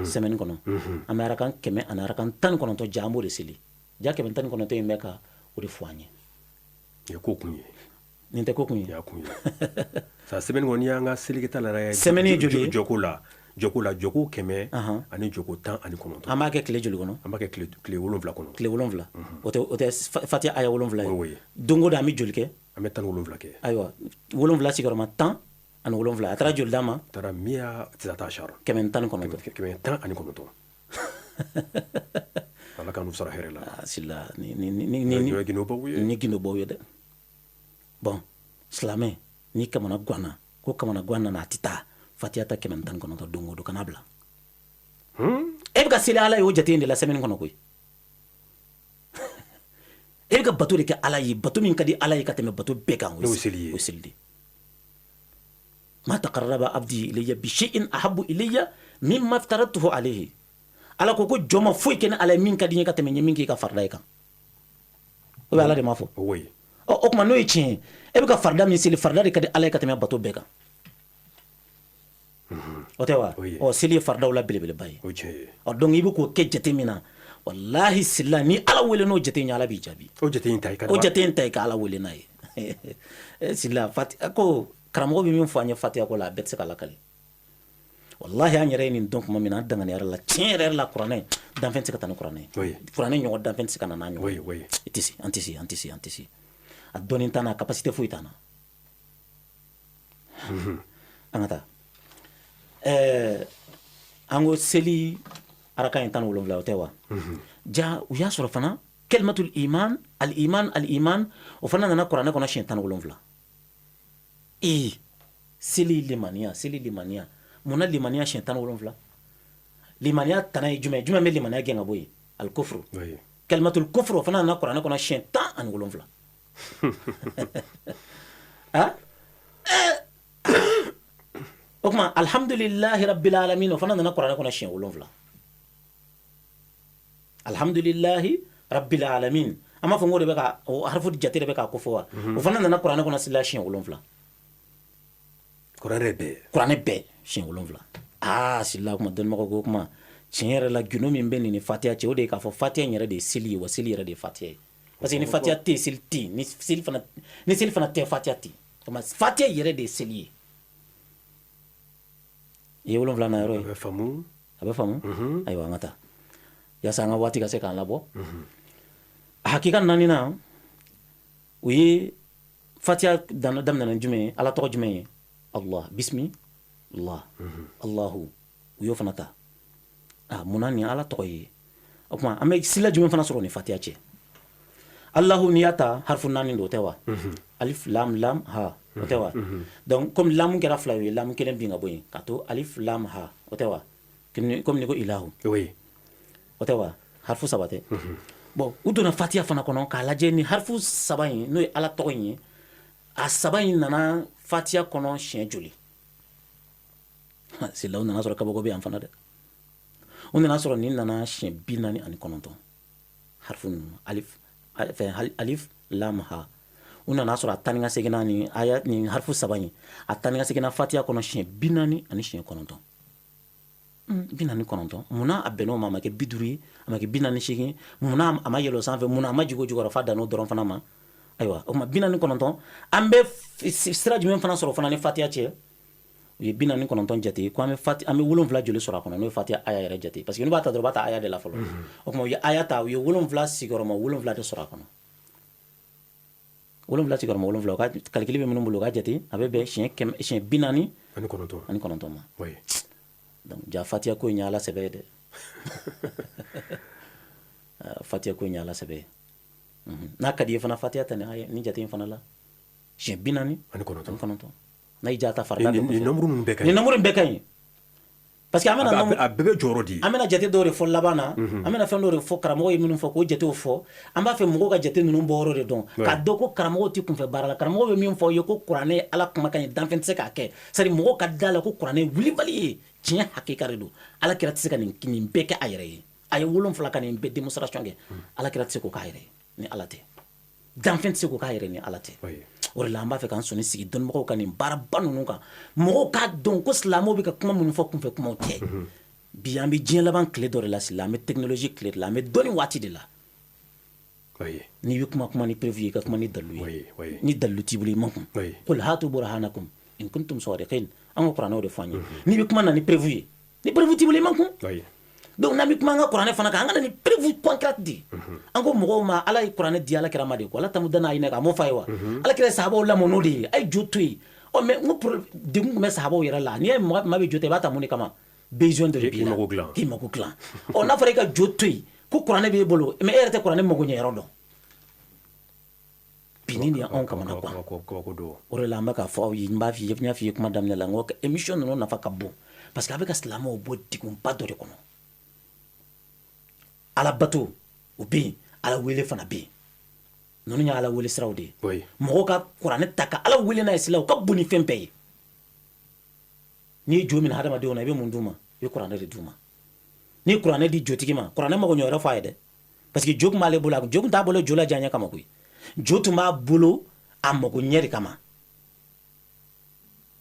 semaine kɔnɔ an bɛ arakan 100 ani arakan 19. Ja, an b'o de seli. Ja, 119 in bɛ ka o de fɔ an ye. Nin ye ko kun ye. Nin tɛ ko kun ye? Nin y'a kun ye sa. Semaine kɔnɔ, n'i y'an ka selikɛta la, semaine ye joli ye? Jɔko la, jɔko la, jɔko 100 ani jɔko 19. An b'a kɛ tile joli kɔnɔ? An b'a kɛ tile 7 kɔnɔ. Tile 7, o tɛ Fatiha aya 7 ye? Don o don an bɛ joli kɛ? An bɛ 17 kɛ. Ayiwa, 7 sigiyɔrɔma 17, a taara joli d'a ma? A taara miya tisata ashar. 119. 119. Ala k'an sara hɛrɛ la. Sila, ni ni gindobaw ye. Ni gindobaw ye dɛ. Bon, silamɛ, ni kamana ganna, ko kamana gan nana, a tɛ taa Fatiya ta 119 don o don, kana bila. E bɛ ka seli Ala ye o jate in de la semaine kɔnɔ koyi. E bɛ ka bato de kɛ Ala ye, bato min ka di Ala ye ka tɛmɛ bato bɛɛ kan, o ye seli ye. O ye seli de. Ma taqarraba abdi ilayya bi shay'in ahabbu ilayya mimma aftaratuhu alayhi. Ala ko ko jɔn ma foyi kɛ ni Ala ye min ka di n ye ka tɛmɛ n ye min k'i ka farida ye kan. O bɛ Ala de ma fɔ. Ɔ, o tuma n'o ye tiɲɛ ye, e bɛ ka farida min seli, farida de ka di Ala ye ka tɛmɛ bato bɛɛ kan, o tɛ wa? Ɔ, seli ye faridaw la belebeleba ye. Ɔ, donc i bɛ k'o kɛ jate min na, walahi sila, ni Ala wele n'o jate in ye, Ala b'i jaabi. O jate in ta i ka. O jate in ta i ka Ala wele n'a ye. Sila, ko karamɔgɔ bɛ min fɔ an ye Fatiya ko la, a bɛɛ tɛ se ka lakale. Wallahi, an yɛrɛ ye nin dɔn tuma min na, an danganiyara la tiɲɛ yɛrɛ yɛrɛ la. Kuranɛ danfɛn tɛ se ka taa ni kuranɛ ye. Kuranɛ ɲɔgɔn danfɛn tɛ se ka na n'a ɲɔgɔn ye. I tɛ se, an tɛ se, an tɛ se, an tɛ se. A dɔnni t'an na, a capacité foyi t'an na. An ka taa. An ko seli arakan ye 17, o tɛ wa? Ja, u y'a sɔrɔ fana kalimatul iman, al iman, al iman, o fana nana kuranɛ kɔnɔ siɲɛ 17. Ee, seli limaniya, seli limaniya, munna limaniya siɲɛ 17? Limaniya tana ye jumɛn? Jumɛn bɛ limaniya gɛn ka bɔ yen? Al kufru. Kalimatul kufru, o fana nana kuranɛ kɔnɔ siɲɛ 17. Ah, o tuma alhamdulillahi rabbil alamin, o fana nana kuranɛ kɔnɔ siɲɛ 7. Alhamdulillahi rabbil alamin, an b'a fɔ n ko de bɛ ka o harifu jate de bɛ k'a ko fɔ wa? O fana nana kuranɛ kɔnɔ sila siɲɛ 7. Kuranɛ bɛɛ. Kuranɛ bɛɛ siɲɛ 7. Aa, sila, kuma dɔnnibagaw ko kuma. Tiɲɛ yɛrɛ la, gundo min bɛ nin ni fatiya cɛ, o de ye k'a fɔ fatiya in yɛrɛ de ye seli ye, wa seli yɛrɛ de ye fatiya ye, parce que ni fatiya tɛ yen, seli tɛ yen. Ni seli fana tɛ, fatiya tɛ yen. Fatiya yɛrɛ de ye seli ye. I ye wolonwula na yɔrɔ ye. A bɛ faamu. A bɛ faamu. Ayiwa, an ka taa yaasa an ka waati ka se k'an labɔ. A hakika naaninan, o ye fatiya daminɛ ni jumɛn ye? Ala tɔgɔ jumɛn ye? Allah, bismi Allah, Allahu. U y'o fana ta. A munna nin ala tɔgɔ ye? O tuma, an bɛ sila jumɛn fana sɔrɔ ni fatiya cɛ? Allahu, n'i y'a ta, harfu naani don, o tɛ wa? Alif, lam, lam, ha, o tɛ wa? Donc comme lamu kɛra fila ye, lamu kelen bin ka bɔ yen ka to alif, lam, ha, o tɛ wa? Comme ni ko ilahu. O tɛ wa? Harfu saba tɛ? Bon, u donna fatiya fana kɔnɔ k'a lajɛ ni harfu saba in, n'o ye ala tɔgɔ in ye, a saba in nana fatiya kɔnɔ siɲɛ joli? Sila, u nana sɔrɔ kabako bɛ yan fana dɛ. U nana sɔrɔ nin nana siɲɛ 49, harfu ninnu, alif, fɛn, alif, lam, ha. U nana sɔrɔ a tan ni ka seginna ni aya, nin harfu saba in, a tan ni ka seginna fatiya kɔnɔ siɲɛ 49. 49, munna a bɛnn'o ma? A ma kɛ 50 ye, a ma kɛ 48, munna a ma yɛlɛ o sanfɛ? Munna a ma jigin o jukɔrɔ f'a dann'o dɔrɔn fana ma? Ayiwa, o tuma 49, an bɛ sira jumɛn fana sɔrɔ fana ni fatiya cɛ? U ye 49 jate ko an bɛ fati, an bɛ wolonwula joli sɔrɔ a kɔnɔ, n'o ye fatiya aya yɛrɛ jate? Parce que n'u b'a ta dɔrɔn, u b'a ta aya de la fɔlɔ. O tuma, u ye aya ta, u ye wolonwula sigiyɔrɔma wolonwula de sɔrɔ a kɔnɔ. Wolonwula sigiyɔrɔma wolonwula, u ka calcul bɛ minnu bolo, u ka jate, a bɛ bɛn siɲɛ 100, siɲɛ 49 ma. Donc ja fatiya ko in ye ala sɛbɛ ye dɛ. Fatiya ko in ye ala sɛbɛ ye. N'a ka di ye fana, fatiya ta ni jate in fana la, siɲɛ 49. N'a y'i diya, ta farida. Nin nombre ninnu bɛɛ ka ɲi. Nin nombre in bɛɛ ka ɲi, parce que an bɛna a bɛɛ bɛ jɔyɔrɔ di. An bɛna jate dɔw de fɔ laban na. An bɛna fɛn dɔw de fɔ, karamɔgɔ ye minnu fɔ, k'o jatew fɔ. An b'a fɛ mɔgɔw ka jate ninnu bɔ yɔrɔ de dɔn, k'a dɔn ko karamɔgɔw tɛ kunfɛ baara la. Karamɔgɔ bɛ min fɔ ye ko kuranɛ ye ala kumakan ye, danfɛn tɛ se k'a kɛ. C'est à dire, mɔgɔw ka da la ko kuranɛ ye wulibali ye, tiɲɛ hakika de don. Ala kira tɛ se ka nin bɛɛ kɛ a yɛrɛ ye. A ye wolonfila ka nin bɛɛ démonstration kɛ. Ala kira tɛ se k'o k'a yɛrɛ ye ni ala tɛ. Danfɛn tɛ se k'o k'a yɛrɛ ni ala tɛ. O de la, an b'a fɛ k'an sɔnni sigi dɔnnibagaw ka nin baaraba ninnu kan, mɔgɔw k'a dɔn ko silamɛw bɛ ka kuma minnu fɔ, kunfɛ kumaw tɛ. Bi, an bɛ diɲɛ laban tile dɔ de la sisan, an bɛ technologie tile de la, an bɛ dɔnni waati de la. N'i bɛ kuma, kuma ni preuve ye, i ka kuma ni dalilu ye. Ni dalilu t'i bolo, i man kun. Qul hatu burhanakum in kuntum sadiqin. An ka kuranɛw de fɔ an ye. N'i bɛ kuma, na ni preuve ye. Ni preuve t'i bolo, i man kun. Donc n'an bɛ kuma an ka kuranɛ fana kan, an ka na ni preuve concrète de. An ko mɔgɔw ma, ala ye kuranɛ di ala kira ma de, ko ala tamudanna a ɲinɛ a m'o f'a ye wa? Ala kira ye sahabaw lamɔ n'o de ye, a ye jo to yen. Ɔ mais n ko degun tun bɛ sahabaw yɛrɛ la. N'i ye maa bɛ jo to, i b'a ta mun de kama? Besoin dɔ de b'i la k'i mako dilan. Ɔ n'a fɔra i ka jo to yen ko kuranɛ b'e bolo, mais e yɛrɛ tɛ kuranɛ mago ɲɛ yɔrɔ dɔn. Bi ni nin ye anw kamana gan. O de la, an bɛ k'a fɔ aw ye, n b'a f'i ye, n y'a f'i ye kuma daminɛ la, n ko émission ninnu nafa ka bon, parce que a bɛ ka silamɛw bɔ degunba dɔ de kɔnɔ. Ala bato o bɛ yen, ala wele fana bɛ yen. Ninnu ye ala wele siraw de ye. Mɔgɔw ka kuranɛ ta ka ala wele n'a ye sila, o ka bon ni fɛn bɛɛ ye. N'i ye jo minɛ hadamadenw na, i bɛ mun d'u ma? I bɛ kuranɛ de d'u ma. N'i ye kuranɛ di jotigi ma, kuranɛ mago ɲɛ wɛrɛ fɔ a ye dɛ, parce que jo tun b'ale bolo, jo tun t'a bolo jo la diyaɲɛ kama koyi. Jo tun b'a bolo a mago ɲɛ de kama.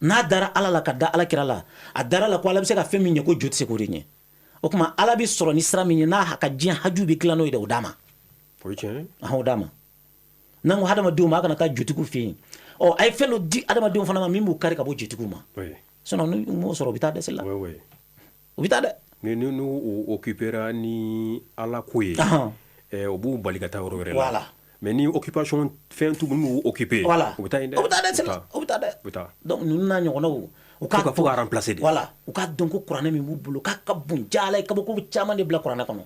N'a dara ala la ka da ala kira la, a dara la ko ala bɛ se ka fɛn min ɲɛ, ko jo tɛ se k'o de ɲɛ. O tuma, ala bɛ sɔrɔ ni sira min ye, n'a ka diɲɛ haju bɛ dilan n'o ye dɛ, o d'a ma. O d'a ma. N'an ko hadamadenw ma, a kana taa jotigiw fɛ yen, ɔ a ye fɛn dɔ di hadamadenw fana ma min b'u kari ka bɔ jotigiw ma. Sinon n'u m'o sɔrɔ, u bɛ taa dɛsɛ la, u bɛ taa dɛ. Ni n'u occupera ni ala ko ye, o b'u bali ka taa yɔrɔ wɛrɛ la. Mais ni occupation fɛn t'u b'u occuper, u bɛ taa yen dɛ. U bɛ taa dɛ, u bɛ taa dɛ. U bɛ taa. Donc ninnu n'a ɲɔgɔnnaw, u k'a fo ka remplacer de. Voilà, u k'a dɔn ko kuranɛ min b'u bolo, k'a ka bon. Ja ala ye kabako caman de bila kuranɛ kɔnɔ.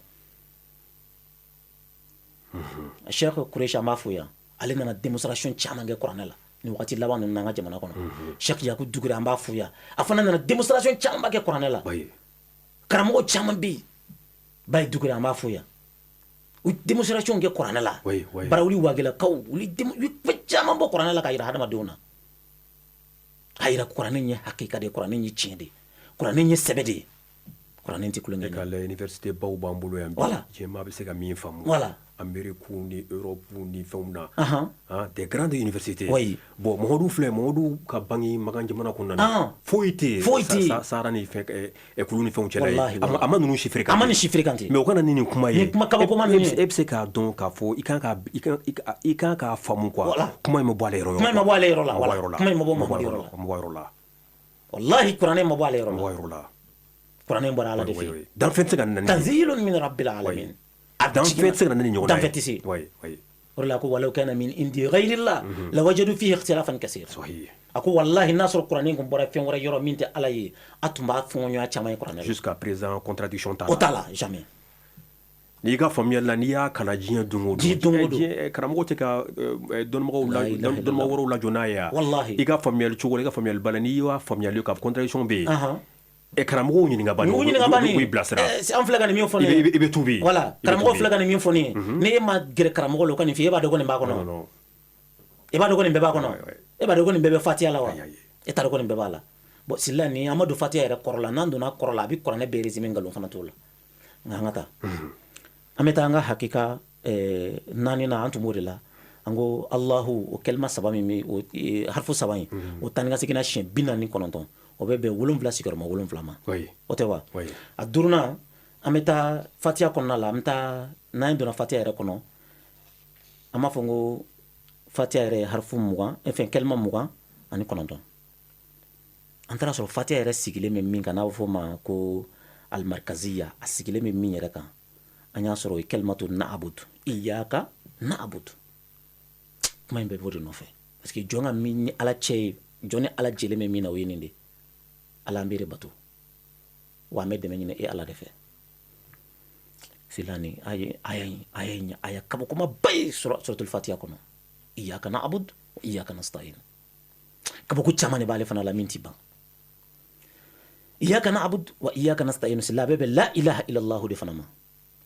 Cheikh Kureshi, an b'a fo yan, ale nana démonstration caman kɛ kuranɛ la ni wagati laban ninnu n'an ka jamana kɔnɔ. Cheikh Yaku Dugure, an b'a fo yan, a fana nana démonstration caman kɛ kuranɛ la. Karamɔgɔ caman bɛ yen, Bayi Dugure, an b'a fo yan, u démonstration kɛ kuranɛ la. Barawuli Wagelakaw, olu ye fɛn caman bɔ kuranɛ la k'a yira hadamadenw na, k'a yira kuranɛ ye hakika de ye, kuranɛ ye tiɲɛ de ye, kuranɛ ye sɛbɛ de ye. Kuranɛ tɛ tulonkɛ. E ka la université baw b'an bolo yan bi. Voilà. Diɲɛmaa bɛ se ka min faamu. Voilà. Amérique ni Europe ni fɛnw na. Ahan. Ah, des grandes universités. Oui. Bon, Mamadu filɛ, Mamadu ka bange Makan jamana kɔnɔna na. Ah. Foyi tɛ yen. Foyi tɛ yen. Sahara ni fɛn kulu ni fɛnw cɛla ye. Wallahi, wallahi. A ma ninnu si fréquenté. A ma nin si fréquenté. Mais o kana ni nin kuma ye. Nin kuma kabakoma ninnu ye. E bɛ se k'a dɔn k'a fɔ i kan ka i kan k'a faamu quoi. Voilà. Kuma in ma bɔ ale yɔrɔ. Kuma in ma bɔ ale yɔrɔ la, A ma bɔ a yɔrɔ la. Kuma in ma bɔ Mamadu yɔrɔ la. A ma bɔ a yɔrɔ la. Wallahi, kuranɛ ma bɔ ale yɔrɔ A ma la. bɔ a yɔrɔ la. Kuranɛ bɔra Ala de fɛ. Oui, oui. Danfɛn tɛ se ka na ni. Tanzilun min rabbil alamin. A Danfɛn tɛ se ka na ni ɲɔgɔn ye. Danfɛn tɛ se. Oui, oui. O de la ko walaw kana min indi ghayrillah lawajadu fihi ikhtilafan kaseera. Sahih. A ko wallahi, n'a sɔrɔ kuranɛ kun bɔra fɛn wɛrɛ yɔrɔ min tɛ Ala ye, a tun b'a fɔɲɔgɔnya caman ye kuranɛ la. Jusqu'à présent, contradiction t'a la. O t'a la, jamais. N'i ka faamuyali la, n'i y'a kalan diɲɛ don o don. Diɲɛ don o don. Diɲɛ karamɔgɔ tɛ ka dɔnnibagaw la La ilaha dɔnnibagaw wɛrɛw lajɔ n'a ye wa? Wallahi. I ka faamuyali cogo la, i ka faamuyali ba la, n'i y'a faamuyali k'a fɔ contradiction bɛ yen. Ahan. Karamɔgɔw ɲininka bani. N'u ɲininka bani. U b'i bilasira. An filɛ ka nin min fɔ nin ye. I bɛ tuubi. Voilà, I bɛ karamɔgɔ tuubi. filɛ ka nin min fɔ nin ye. Ni e ma gɛrɛ karamɔgɔ la o ka nin f'i ye, e b'a dɔn ko nin b'a kɔnɔ. Non, non. E b'a dɔn ko nin bɛɛ b'a kɔnɔ. Ouais, ouais. E b'a dɔn ko nin bɛɛ bɛ Fatiya la wa? Ayi, ayi. E t'a dɔn ko nin bɛɛ b'a la. Bon, sila ni an ma don Fatiya yɛrɛ kɔrɔ la, n'an donna kɔrɔ la, a bɛ kuranɛ bɛɛ résumé, nkalon fana t'o la. Nka an ka taa. An bɛ taa an ka hakika naani na, an tun b'o de la. An ko Allahu, o kɛlima saba min bɛ o harfu saba in, o taa ni ka segin na siɲɛ 49, o bɛ bɛn 7,7 ma. Oui. O tɛ wa? Oui. A duurunan, an bɛ taa Fatiya kɔnɔna la, an bɛ taa n'an donna Fatiya yɛrɛ kɔnɔ, an b'a fɔ n ko Fatiya yɛrɛ ye harfu 20, enfin kɛlima 29. An taara sɔrɔ Fatiya yɛrɛ sigilen bɛ min kan, n'a bɛ fɔ o ma ko alimarikaziya, a sigilen bɛ min yɛrɛ kan, an y'a sɔrɔ o ye kalimatu na'budu, iyyaka na'budu. Kuma in bɛɛ b'o de nɔfɛ, parce que jɔn ka min ni Ala cɛ ye, jɔn ni Ala jɛlen bɛ min na, o ye nin de. Ala, an b'e de bato, wa an bɛ dɛmɛ ɲini e Ala de fɛ. Sisan nin aya in, aya in, aya kabakomaba ye suratul Fatiha kɔnɔ, iyyaka na'budu wa iyyaka nasta'in. Kabako caman de b'ale fana la min ti ban. Iyyaka na'budu wa iyyaka nasta'in, sila bɛɛ bɛ la ilaha illallah de fana ma,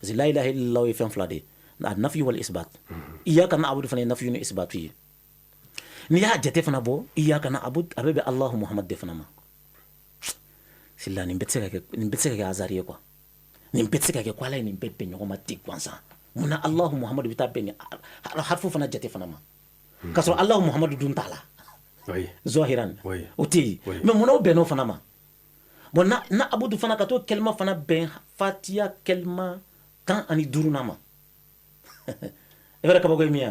parce que la ilaha illallah ye fɛn fila de ye, a nafi wal isbat. Iyyaka na'budu fana ye nafi ni isbatu ye. N'i y'a jate fana bɔ, iyyaka na'budu a bɛ bɛn Allahu Muhammad de fana ma. Sila nin bɛɛ tɛ se ka kɛ, nin bɛɛ tɛ se ka kɛ hasard ye quoi. Nin bɛɛ tɛ se ka kɛ ko Ala ye nin bɛɛ bɛn ɲɔgɔn ma ten gansan. Munna Allahu Muhammadu bɛ taa bɛn nin harfu fana jate fana ma, k'a sɔrɔ Allahu Muhammadu dun t'a la? Oui. Zahiran. Oui. O tɛ yen. Oui. Mais munna o bɛnn'o fana ma? Bon, na abudu fana ka t'o kɛlima fana bɛn Fatiya kɛlima 15 na ma. E bɛ kabako ye min ye,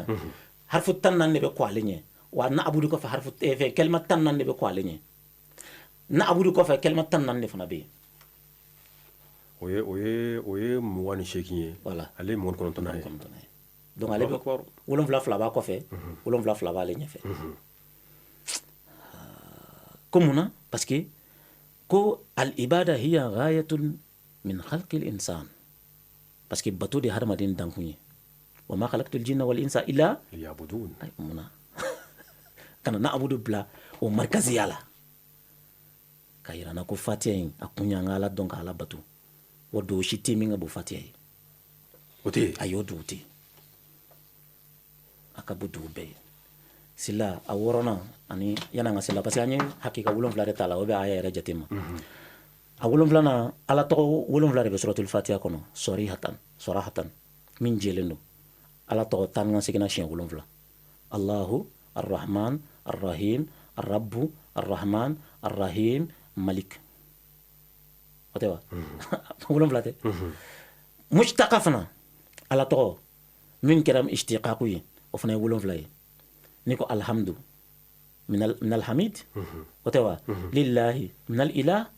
harfu 14 de bɛ kɔ ale ɲɛ, wa na abudu kɔfɛ harfu fɛn kɛlima 14 de bɛ kɔ ale ɲɛ. Na abudu kɔfɛ kɛlima 14 de fana bɛ yen. O ye 28 ye. Voilà. Ale ye 29nan ye. 29 ye. Donc ale bɛ Allahu akbar. 7 fila b'a kɔfɛ, 7 fila b'ale ɲɛfɛ. Ko mun na? Parce que ko al ibada hiya ghayatun min khalqi al insan, parce que bato de hadamaden dankun ye. Wa ma khalaqtul jinna wal insa illa liyabudun. Ay, mun na kana na abudu bila o markaziya la ka yira n na ko Fatiya in, a kun y'an ka Ala dɔn, ka Ala bato, wa duwawu si tɛ min ka bon Fatiya ye. O tɛ yen. A y'o duwawu tɛ yen, a ka bon duwawu bɛɛ ye. Sila a wɔɔrɔnan, ani yan'an ka sila, parce que an ye hakika 7 de ta la, o bɛ aya yɛrɛ jate ma. A wolonfilanan, Ala tɔgɔ 7 de bɛ suratul Fatiha kɔnɔ, sɔrihatan, sɔrahatan, min jɛlen don. Ala tɔgɔ tan ka seginna siɲɛ 7: Allahu, Arrahman, Arrahim, Arrabu, Arrahman, Arrahim, Malik. O tɛ wa? 7 tɛ? Mujtaka fana, Ala tɔgɔ min kɛra ishtiqaqu ye, o fana ye 7 ye. N'i ko alhamdu, min alhamid, o tɛ wa? Lillahi, min alilah,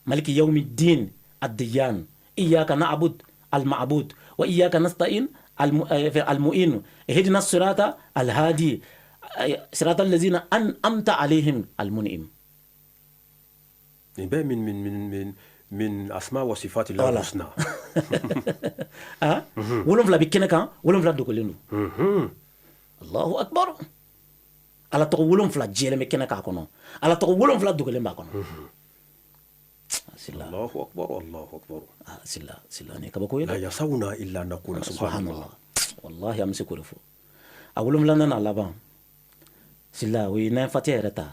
maliki yawmi ddin, addiyan, iyyaka na'bud, alma'bud, wa iyyaka nasta'in, almu'in, ihdina sirata alhadi, sirata allazina an'amta alayhim, almun'im. Nin bɛɛ min asma wa sifati la Voilà. husna. Ah, 7 bɛ kɛnɛ kan, 7 dogolen don. Allahu akbar! Ala tɔgɔ 7 jɛlen bɛ kɛnɛ k'a kɔnɔ, Ala tɔgɔ 7 dogolen b'a kɔnɔ. Sila. Allahu akbar, Allahu akbar. Ah, sila, sila, nin ye kabako ye la dɛ. yasawuna illa an naqula subhanallah. Subhanallah, wallahi, an bɛ se k'o de fɔ. A wolonfilanan n'a laban, sila, o ye n'an ye Fatiya yɛrɛ ta,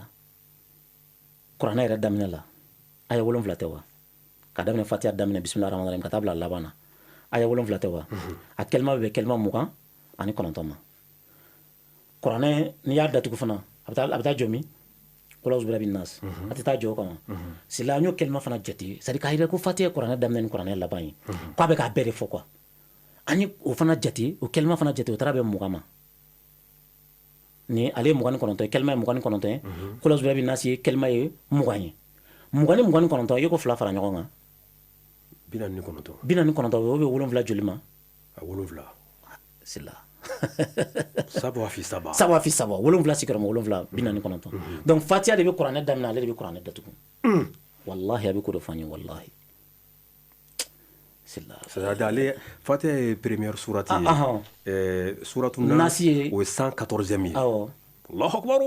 kuranɛ yɛrɛ daminɛ la, aya 7 tɛ wa? Ka daminɛ Fatiha daminɛ bisimilahi rahmani rahim ka taa bila a laban na. Aya 7 tɛ wa? A kɛlima bɛ kɛlima 29 ma. Kuranɛ n'i y'a datugu fana a bɛ taa jɔ min? Qul a'udhu birabbin nas. A tɛ taa jɔ o kan. Sila an y'o kɛlima fana jate. C'est à dire k'a yira ko Fatiha ye kuranɛ daminɛ ni kuranɛ laban ye. K'a bɛ k'a bɛɛ de fɔ quoi. An ye o fana jate, o kɛlima fana jate, o taara bɛn 20 ma. Ni ale ye 29 ye, kɛlima ye 29 ye. Qul a'udhu birabbin nas ye kɛlima ye 20 ye. 20 ni 29, i ko 2 fara ɲɔgɔn kan. 49. 49, o bɛ 7 joli ma? A 7. Sila. Saba fi saba. Saba fi saba. 7 sigiyɔrɔma 7, 49. Donc Fatiha de bɛ kuranɛ daminɛ, ale de bɛ kuranɛ datugu. Wallahi a bɛ ko dɔ fɔ an ye wallahi. Sila. C'est-à-dire ale Fatiha ye première sourate ye. Sourate Nas ye o ye 114e ye. Awɔ. Allahu akbar.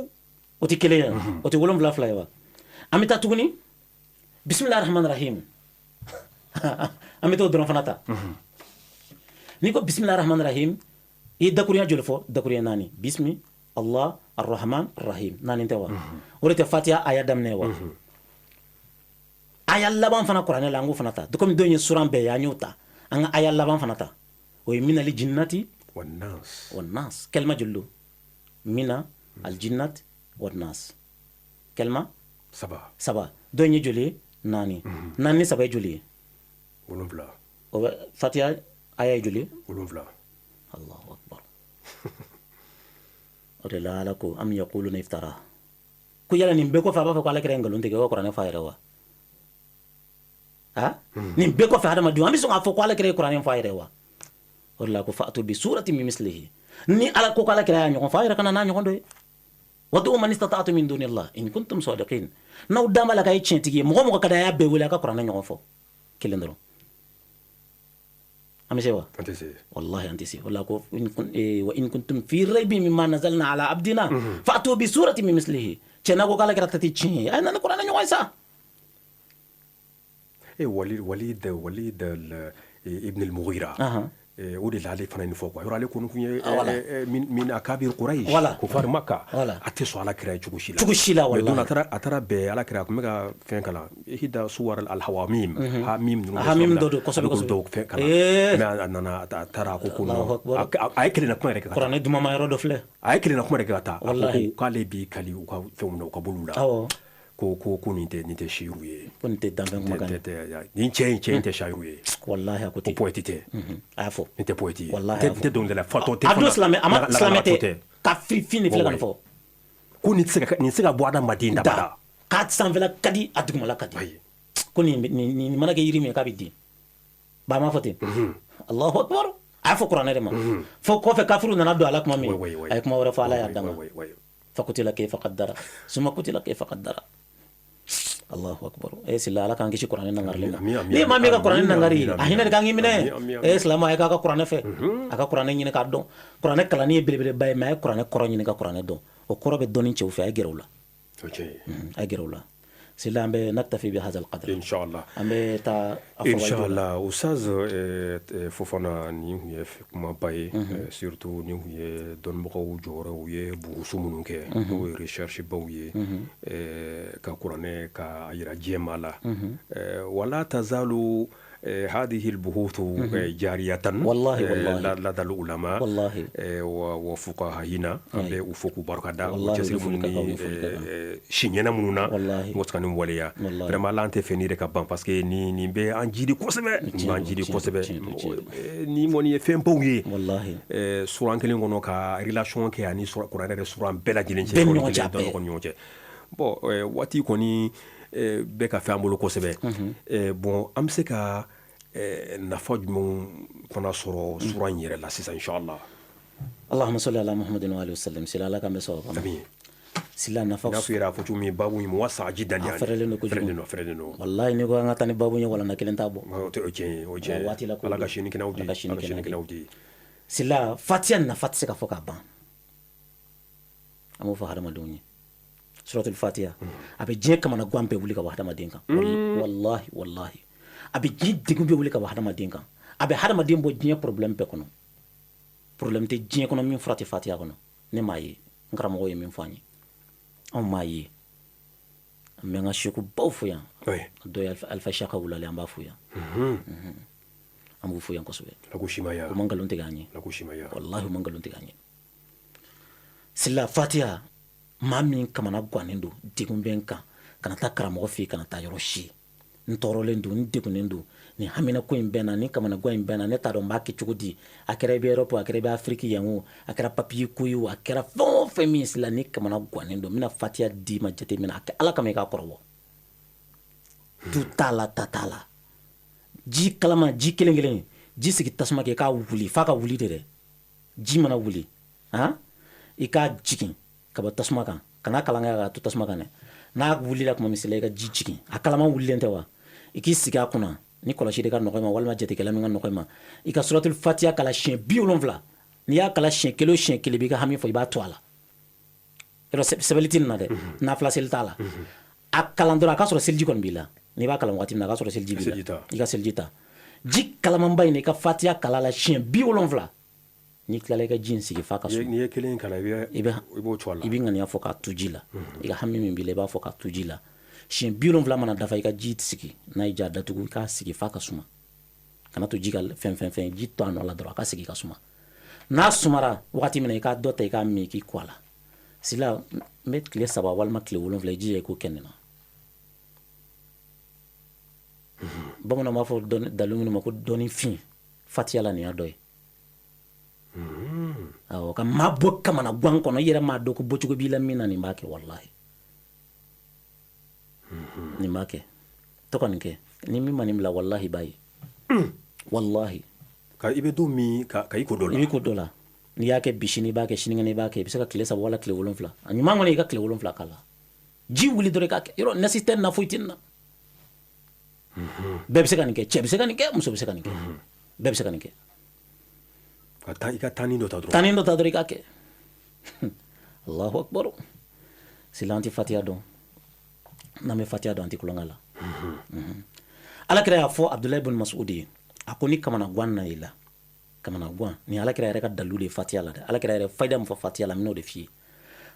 O tɛ kelen ye. O tɛ 7 fila ye wa? An bɛ taa tuguni. Bisimilahi rahmani rahim. An bɛ t'o dɔrɔn fana ta. N'i ko bisimilahi rahmani rahim, i ye dakurunya joli fɔ? Dakurunya 4. Bismi Allah arrahman arrahim. 4 tɛ wa? O de tɛ Fatiha aya daminɛ wa? Aya laban fana kuranɛ la an k'o fana ta. Komi dɔ in ye suran bɛɛ ye, an y'o ta. An ka aya laban fana ta. O ye minali jinnati wan nas. Wan nas. Kɛlima joli don? Mina aljinnat wan nas. Kɛlima 3. 3. Dɔ in ye joli ye? 4. 4 ni 3 ye joli ye? 7. O bɛ Fatiha aya ye joli ye? 7. Allahu akbar. O de la Ala ko am yaquluna iftara. Ko yala nin bɛɛ kɔfɛ a b'a fɔ ko Ala kɛra nkalon tigɛ o kuranɛ fɔ a yɛrɛ wa? Ha? Nin bɛɛ kɔfɛ hadamadenw an bɛ sɔn k'a fɔ ko Ala kɛra ye kuranɛ fɔ a yɛrɛ wa? O de la ko fa'atu bi surati min mislihi. Ni Ala ko Ala kɛra y'a ɲɔgɔn fɔ a yɛrɛ kana n'a ɲɔgɔn dɔ ye. Wad'u man istata'tum min dunillah in kuntum sadiqin. N'aw dan b'a la k'a ye tiɲɛtigi ye, mɔgɔ mɔgɔ ka d'a ye a y'a bɛɛ wele a ka kuranɛ ɲɔgɔn fɔ. Kelen dɔrɔn. An bɛ se wa? An tɛ se. Wallahi an tɛ se. O la ko wa in kuntum fi raybin mimma nazalna ala abdina fa'tu bi surati min mislihi. Cɛ n'a ko k'Ala kɛra ta tɛ tiɲɛ ye, a ye na ni kuranɛ ɲɔgɔn ye sa. Walid ibn al-Mughira. O de la ale fana nin fɔ quoi. Yɔrɔ ale kɔni kun ye min akabir Quraysh. Kufar Makka. A tɛ sɔn Ala kira ye cogo si la. Cogo si la wallahi. Mais don a taara bɛn Ala kira a kun bɛ ka fɛn kalan. Ihda suwar al-hawamim. Hamim ninnu. Hamim dɔ don kosɛbɛ kosɛbɛ. Dɔw fɛn kalan. Mais a nana a taara a ko ko non. A ye kelenna kuma yɛrɛ kɛ ka taa. Kuranɛ dumama yɔrɔ dɔ filɛ. A ye kelenna kuma yɛrɛ kɛ ka taa. A ko k'ale b'i kali u ka fɛnw na u ka boliw la. Awɔ. Ko nin tɛ shiru ye. Ko nin tɛ danfɛn kumakan ye. Nin cɛ in tɛ shiru ye. Wallahi a ko ten. Ko poète tɛ. A y'a fɔ. Nin tɛ poète ye. Wallahi a y'a fɔ. Nin tɛ dɔnkilidala fatɔ tɛ. A don silamɛ a ma silamɛ tɛ. Kafiri fin de filɛ ka nin fɔ. Ko nin tɛ se ka bɔ adamaden da la. K'a sanfɛla ka di a dugumala ka di. Ko nin mana kɛ yiri min ye k'a bɛ den. Ba ma fɔ ten. Allahu akbar. A y'a fɔ kuranɛ de ma. Fo kɔfɛ kafiriw nana don a la tuma min. A ye kuma wɛrɛ fɔ Ala y'a danga. Fakutila kayfa qaddara summa kutila kayfa qaddara. Allahu akbar. Sila Ala k'an kisi kuranɛ nangarili ma. Ni maa min ka kuranɛ nangari, a hinɛ de kan k'i minɛ. Silamɛ a ye k'a ka kuranɛ fɛ. A ka kuranɛ ɲini k'a dɔn. Kuranɛ kalanni ye belebeleba ye, mais a ye kuranɛ kɔrɔ ɲini ka kuranɛ dɔn. O kɔrɔ bɛ dɔnni cɛw fɛ, a ye gɛrɛ u la. A ye gɛrɛ u la. Sila an bɛ naktafi bi hadha al-qadr. Inshallah. An bɛ taa a fɔ. Inshallah. Ustaz Fofana nin kun ye kumaba ye. Surtout nin kun ye dɔnnibagaw jɔyɔrɔ u ye burusu minnu kɛ n'o ye recherche baw ye ka kuranɛ ka yira diɲɛ la. Wala tazalu هذه البحوث جارية والله والله لدى العلماء والله وفقهاء an bɛ u fo k'u barika da u cɛsiri minnu ni siɲɛna minnu na n'o tɛ ka nin waleya vraiment ala an tɛ fɛ nin de ka ban parce que nin bɛ an jidi kosɛbɛ nin b'an jidi kosɛbɛ nin kɔni ye fɛnbaw ye wallahi suran kelen kɔnɔ ka relation kɛ ani kuranɛ yɛrɛ suran bɛɛ lajɛlen cɛ bɛɛ ni ɲɔgɔn cɛ bon waati kɔni bɛɛ ka fɛn an bolo kosɛbɛ bon an bɛ se ka nafa jumɛn fana sɔrɔ sura in yɛrɛ la sisan inshallah. Allahumma salli ala Muhammadin wa alihi wasallam. Sila ala k'an bɛ sɔrɔ amin. Sila nafa n'a fɔ yɛrɛ a fɔ cogo min babu in wasa jidan a fɛrɛlen don kojugu fɛrɛlen don wallahi ni ko an ka taa ni babu ye walanda kelen t'a bɔ o tiɲɛ ye o tiɲɛ ye waati la ala ka sini kɛnɛw di ala ka sini kɛnɛw di. Sila Fatiha nafa tɛ se ka fɔ k'a ban. An b'o fɔ hadamadenw ye. Suratul Fatiha a bɛ diɲɛ kamana gan bɛɛ wuli ka bɔ hadamaden kan. Wallahi wallahi a bɛ diɲɛ degun bɛɛ wuli ka bɔ hadamaden kan. A bɛ hadamaden bɔ diɲɛ problème bɛɛ kɔnɔ. Problème tɛ diɲɛ kɔnɔ min fura tɛ Fatiha kɔnɔ. Ne m'a ye, n karamɔgɔ ye min fɔ an ye, anw m'a ye. N bɛ n ka seku baw fo yan. Dɔ ye Alifa Saka Wulale, an b'a fo yan. An b'u fo yan kosɛbɛ. U ma nkalon tigɛ an ye, walahi u ma nkalon tigɛ an ye. Sila fatiya, maa min kamana gannen don, degun bɛ n kan, kana taa karamɔgɔ fɛ yen, kana taa yɔrɔ si, n tɔɔrɔlen don, n degunnen don, nin haminako in bɛ n na, nin kamanagan in bɛ n na, ne t'a dɔn n b'a kɛ cogo di. A kɛra i bɛ Europe, a kɛra i bɛ Afrique yan o, a kɛra papier ko ye o, a kɛra fɛn o fɛn min sila, ni kamana gannen don, n bɛna fatiya d'i ma, jateminɛ a kɛ Ala kama i k'a kɔrɔbɔ. Tu t'a la, ta t'a la. Ji kalama, ji kelen kelen, ji sigi tasuma kɛ, i k'a wuli f'a ka wuli de dɛ. Ji mana wuli, han, i k'a jigin ka bɔ tasuma kan, kana kalan kɛ k'a to tasuma kan dɛ. N'a wulila tuma min sila, i ka ji jigin. A kalama wulilen tɛ wa? I k'i sigi a kunna ni kɔlɔsi de ka nɔgɔ i ma, walima jatekɛla min ka nɔgɔ i ma, i ka suratul fatiya kalan siɲɛ 70. N'i y'a kalan siɲɛ kelen o siɲɛ kelen, i b'i ka hami fɔ, i b'a to a la. Yɔrɔ sɛbɛnni tɛ nin na dɛ, nafila seli t'a la. A kalan dɔrɔn, a k'a sɔrɔ seliji kɔni b'i la. N'i b'a kalan waati min na, a k'a sɔrɔ seliji b'i la, i ka seliji ta. Ji kalamanba in, i ka fatiya kalan la siɲɛ 70. N'i tilala, i ka ji in sigi f'a ka suma. N'i ye kelen kalan, i bɛ i b'o to a la. I bɛ ŋaniya fɔ k'a tu ji la, i ka hami min b'i la, i b'a fɔ k'a tu ji la. Siɲɛ 70 mana dafa, i ka ji sigi. N'a y'i diya, datugu, i k'a sigi f'a ka suma. Kana to ji ka fɛn fɛn fɛn, ji to a nɔ la dɔrɔn, a ka sigi ka suma. N'a sumara wagati min na, i k'a dɔ ta, i k'a min, k'i ko a la. Sila, n bɛ tile 3 walima tile 7, i jija i k'o kɛ nin na. Bamananw b'a fɔ dalu minnu ma ko dɔnnifin fatiya la, nin y'a dɔ ye. Awɔ, ka maa bɔ kamana gan kɔnɔ, i yɛrɛ m'a dɔn ko bɔcogo b'i la min na, nin b'a kɛ. Walahi, nin b'a kɛ. To ka nin kɛ. Ni min ma nin bila, walahi b'a ye, walahi. Ka i bɛ don min ka i ko dɔ la. I bɛ ko dɔ la. N'i y'a kɛ bi, sini i b'a kɛ, sinikɛnɛ i b'a kɛ. I bɛ se ka tile 3 wala tile 7. A ɲuman kɔni, i ka tile 7 k'a la. Ji wuli dɔrɔn, i k'a kɛ. Yɔrɔ nasi tɛ nin na, foyi tɛ nin na. Bɛɛ bɛ se ka nin kɛ. Cɛ bɛ se ka nin kɛ, muso bɛ se ka nin kɛ, bɛɛ bɛ se ka nin kɛ. Ka taa i ka tanni dɔ ta dɔrɔn. Tanni dɔ ta dɔrɔn, i k'a kɛ. Allahu akbar. Sila, an tɛ fatiya dɔn. N'an bɛ fatiya dɔn, an tɛ tulonkɛ la. Alakira y'a fɔ Abdulayi bin Masudi ye, a ko ni kamana gan na i la, kamana gan ni, alakira yɛrɛ ka dalilu de ye fatiya la dɛ. Alakira yɛrɛ fayida min fɔ fatiya la, n bɛn'o de f'i ye.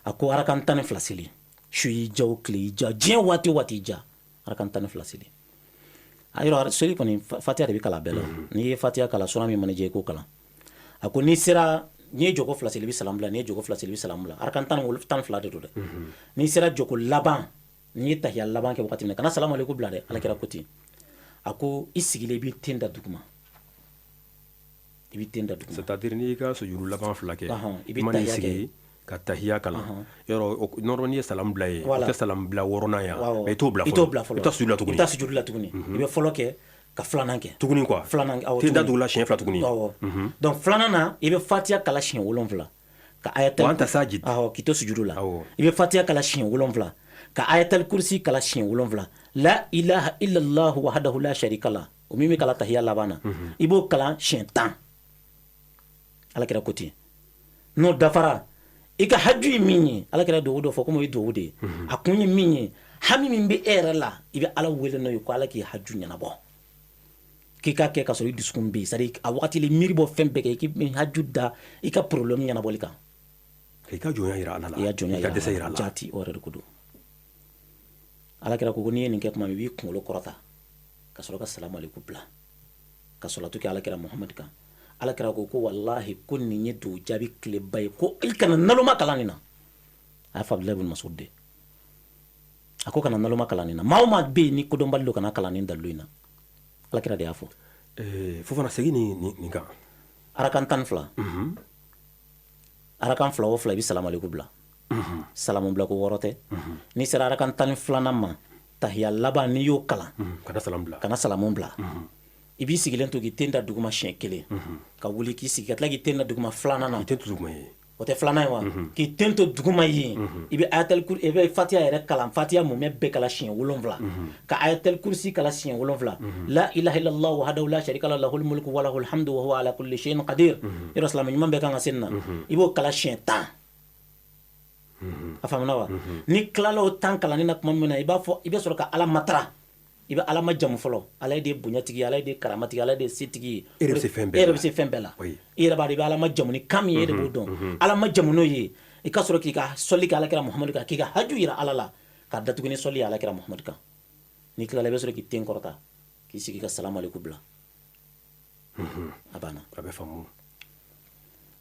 A ko arakan 12 seli, su y'i ja o, tile y'i ja, diɲɛ waati o waati y'i ja, arakan 12 seli. A yɔrɔ seli kɔni, fatiya de bɛ kalan bɛɛ la. N'i ye fatiya kalan, sura min mana diya, i k'o kalan. A ko n'i sera, n'i ye jɔko fila seli, i bɛ salam bila. N'i ye jɔko fila seli, i bɛ salam bila. Arakan 12 de don dɛ. N'i sera jɔko laban, n'i ye tahiya laban kɛ waati min na, kana salamu aleykum bila dɛ. Alakira ko ten. A ko i sigilen, i b'i ten da duguma, i b'i ten da duguma. C'est à dire n'i y'i ka sujuru laban fila kɛ, i bɛ tahiya kɛ, ka tahiya kalan. Yɔrɔ nɔrɔ, n'i ye salam bila ye, o tɛ salam bila wɔɔrɔnan yan, mais i t'o bila i t'o bila fɔlɔ. I bɛ taa sujuru la tuguni. I bɛ taa sujuru la tuguni. I bɛ fɔlɔ kɛ ka filanan kɛ tuguni quoi. Filanan, awɔ. Ten da dugu la siɲɛ fila tuguni. Awɔ. Donc filanan na, i bɛ fatiya kalan siɲɛ 7 ka ayatal Wa anta sajid. Awɔ, k'i to sujuru la, i bɛ fatiya kalan siɲɛ 7 ka ayatal kursi kalan siɲɛ 7, la ilaha illallah wahdahu la sharika la, o min bɛ kalan tahiya laban na, i b'o kalan siɲɛ 10. Alakira ko ten. N'o dafara, i ka haju ye min ye, alakira dugawu dɔ fɔ, komi o ye dugawu de ye, a kun ye min ye, hami min bɛ e yɛrɛ la, i bɛ Ala wele n'o ye ko Ala k'i haju ɲɛnabɔ, k'i k'a kɛ ka sɔrɔ i dusukun bɛ yen, c'est à dire a wagati miiri bɔ fɛn bɛɛ kɛ, i k'i haju da i ka problème ɲɛnabɔli kan. I ka jɔnya yira Ala la. I ka jɔnya. I ka dɛsɛ yira a la. Jaati, o yɛrɛ de ko don. Alakira ko n'i ye nin kɛ tuma min, i b'i kunkolo kɔrɔta ka sɔrɔ ka salamu aleykum bila, ka salatu kɛ alakira Muhamadu kan. Alakira ko walahi, ko nin ye dugawu jaabi tileba ye, ko i kana naloma kalan nin na. A y'a fɔ Abudulayi bin Masud de. A ko kana naloma kalan nin na. Maa o maa bɛ yen ni kodɔnbali don, kana kalan nin dalilu in na. Alakira de y'a fɔ. Fofana, segin nin kan. Arakan 12, arakan fila o fila, i bɛ salamu aleykum bila. Salamu bila ko wɔɔrɔ tɛ. N'i sera arakan 12nan ma, tahiya laban, n'i y'o kalan, kana salamu bila. Kana salamu bila. I b'i sigilen to k'i ten da duguma siɲɛ kelen, ka wuli k'i sigi, ka tila k'i ten da duguma filanan na. I ten to duguma ye. O tɛ filanan ye wa? K'i ten to duguma yen, i bɛ ayatal kur, i bɛ fatiya yɛrɛ kalan, fatiya mumɛ bɛɛ kalan siɲɛ 7, ka ayatal kursi kalan siɲɛ 7, la ilaha illallah wahdahu la sharika lahu lahul mulku wa lahul hamdu wa huwa ala kulli shay'in qadir. Yɔrɔ silamɛ ɲuman bɛɛ kan ka se nin na. I b'o kalan siɲɛ 10. A faamuna wa? Ni tilala o 10 kalanni na tuma min na, i b'a fɔ, i bɛ sɔrɔ ka Ala matara. I bɛ Ala majamu fɔlɔ. Ala de ye bonyatigi ye, Ala de ye karamatigi, Ala de ye setigi ye. E yɛrɛ bɛ se fɛn bɛɛ la. E yɛrɛ bɛ se fɛn bɛɛ la. I yɛrɛ b'a dɔn i bɛ Ala majamu ni kan min ye, e de b'o dɔn. Ala majamu n'o ye, i ka sɔrɔ k'i ka sɔli kɛ Alakira Muhamadu kan, k'i ka haju yira Ala la. K'a datugu ni sɔli ye Ala kira Muhamadu kan. N'i tilala, i bɛ sɔrɔ k'i ten kɔrɔta k'i sigi ka salamu aleykum bila. A banna. A bɛ faamu.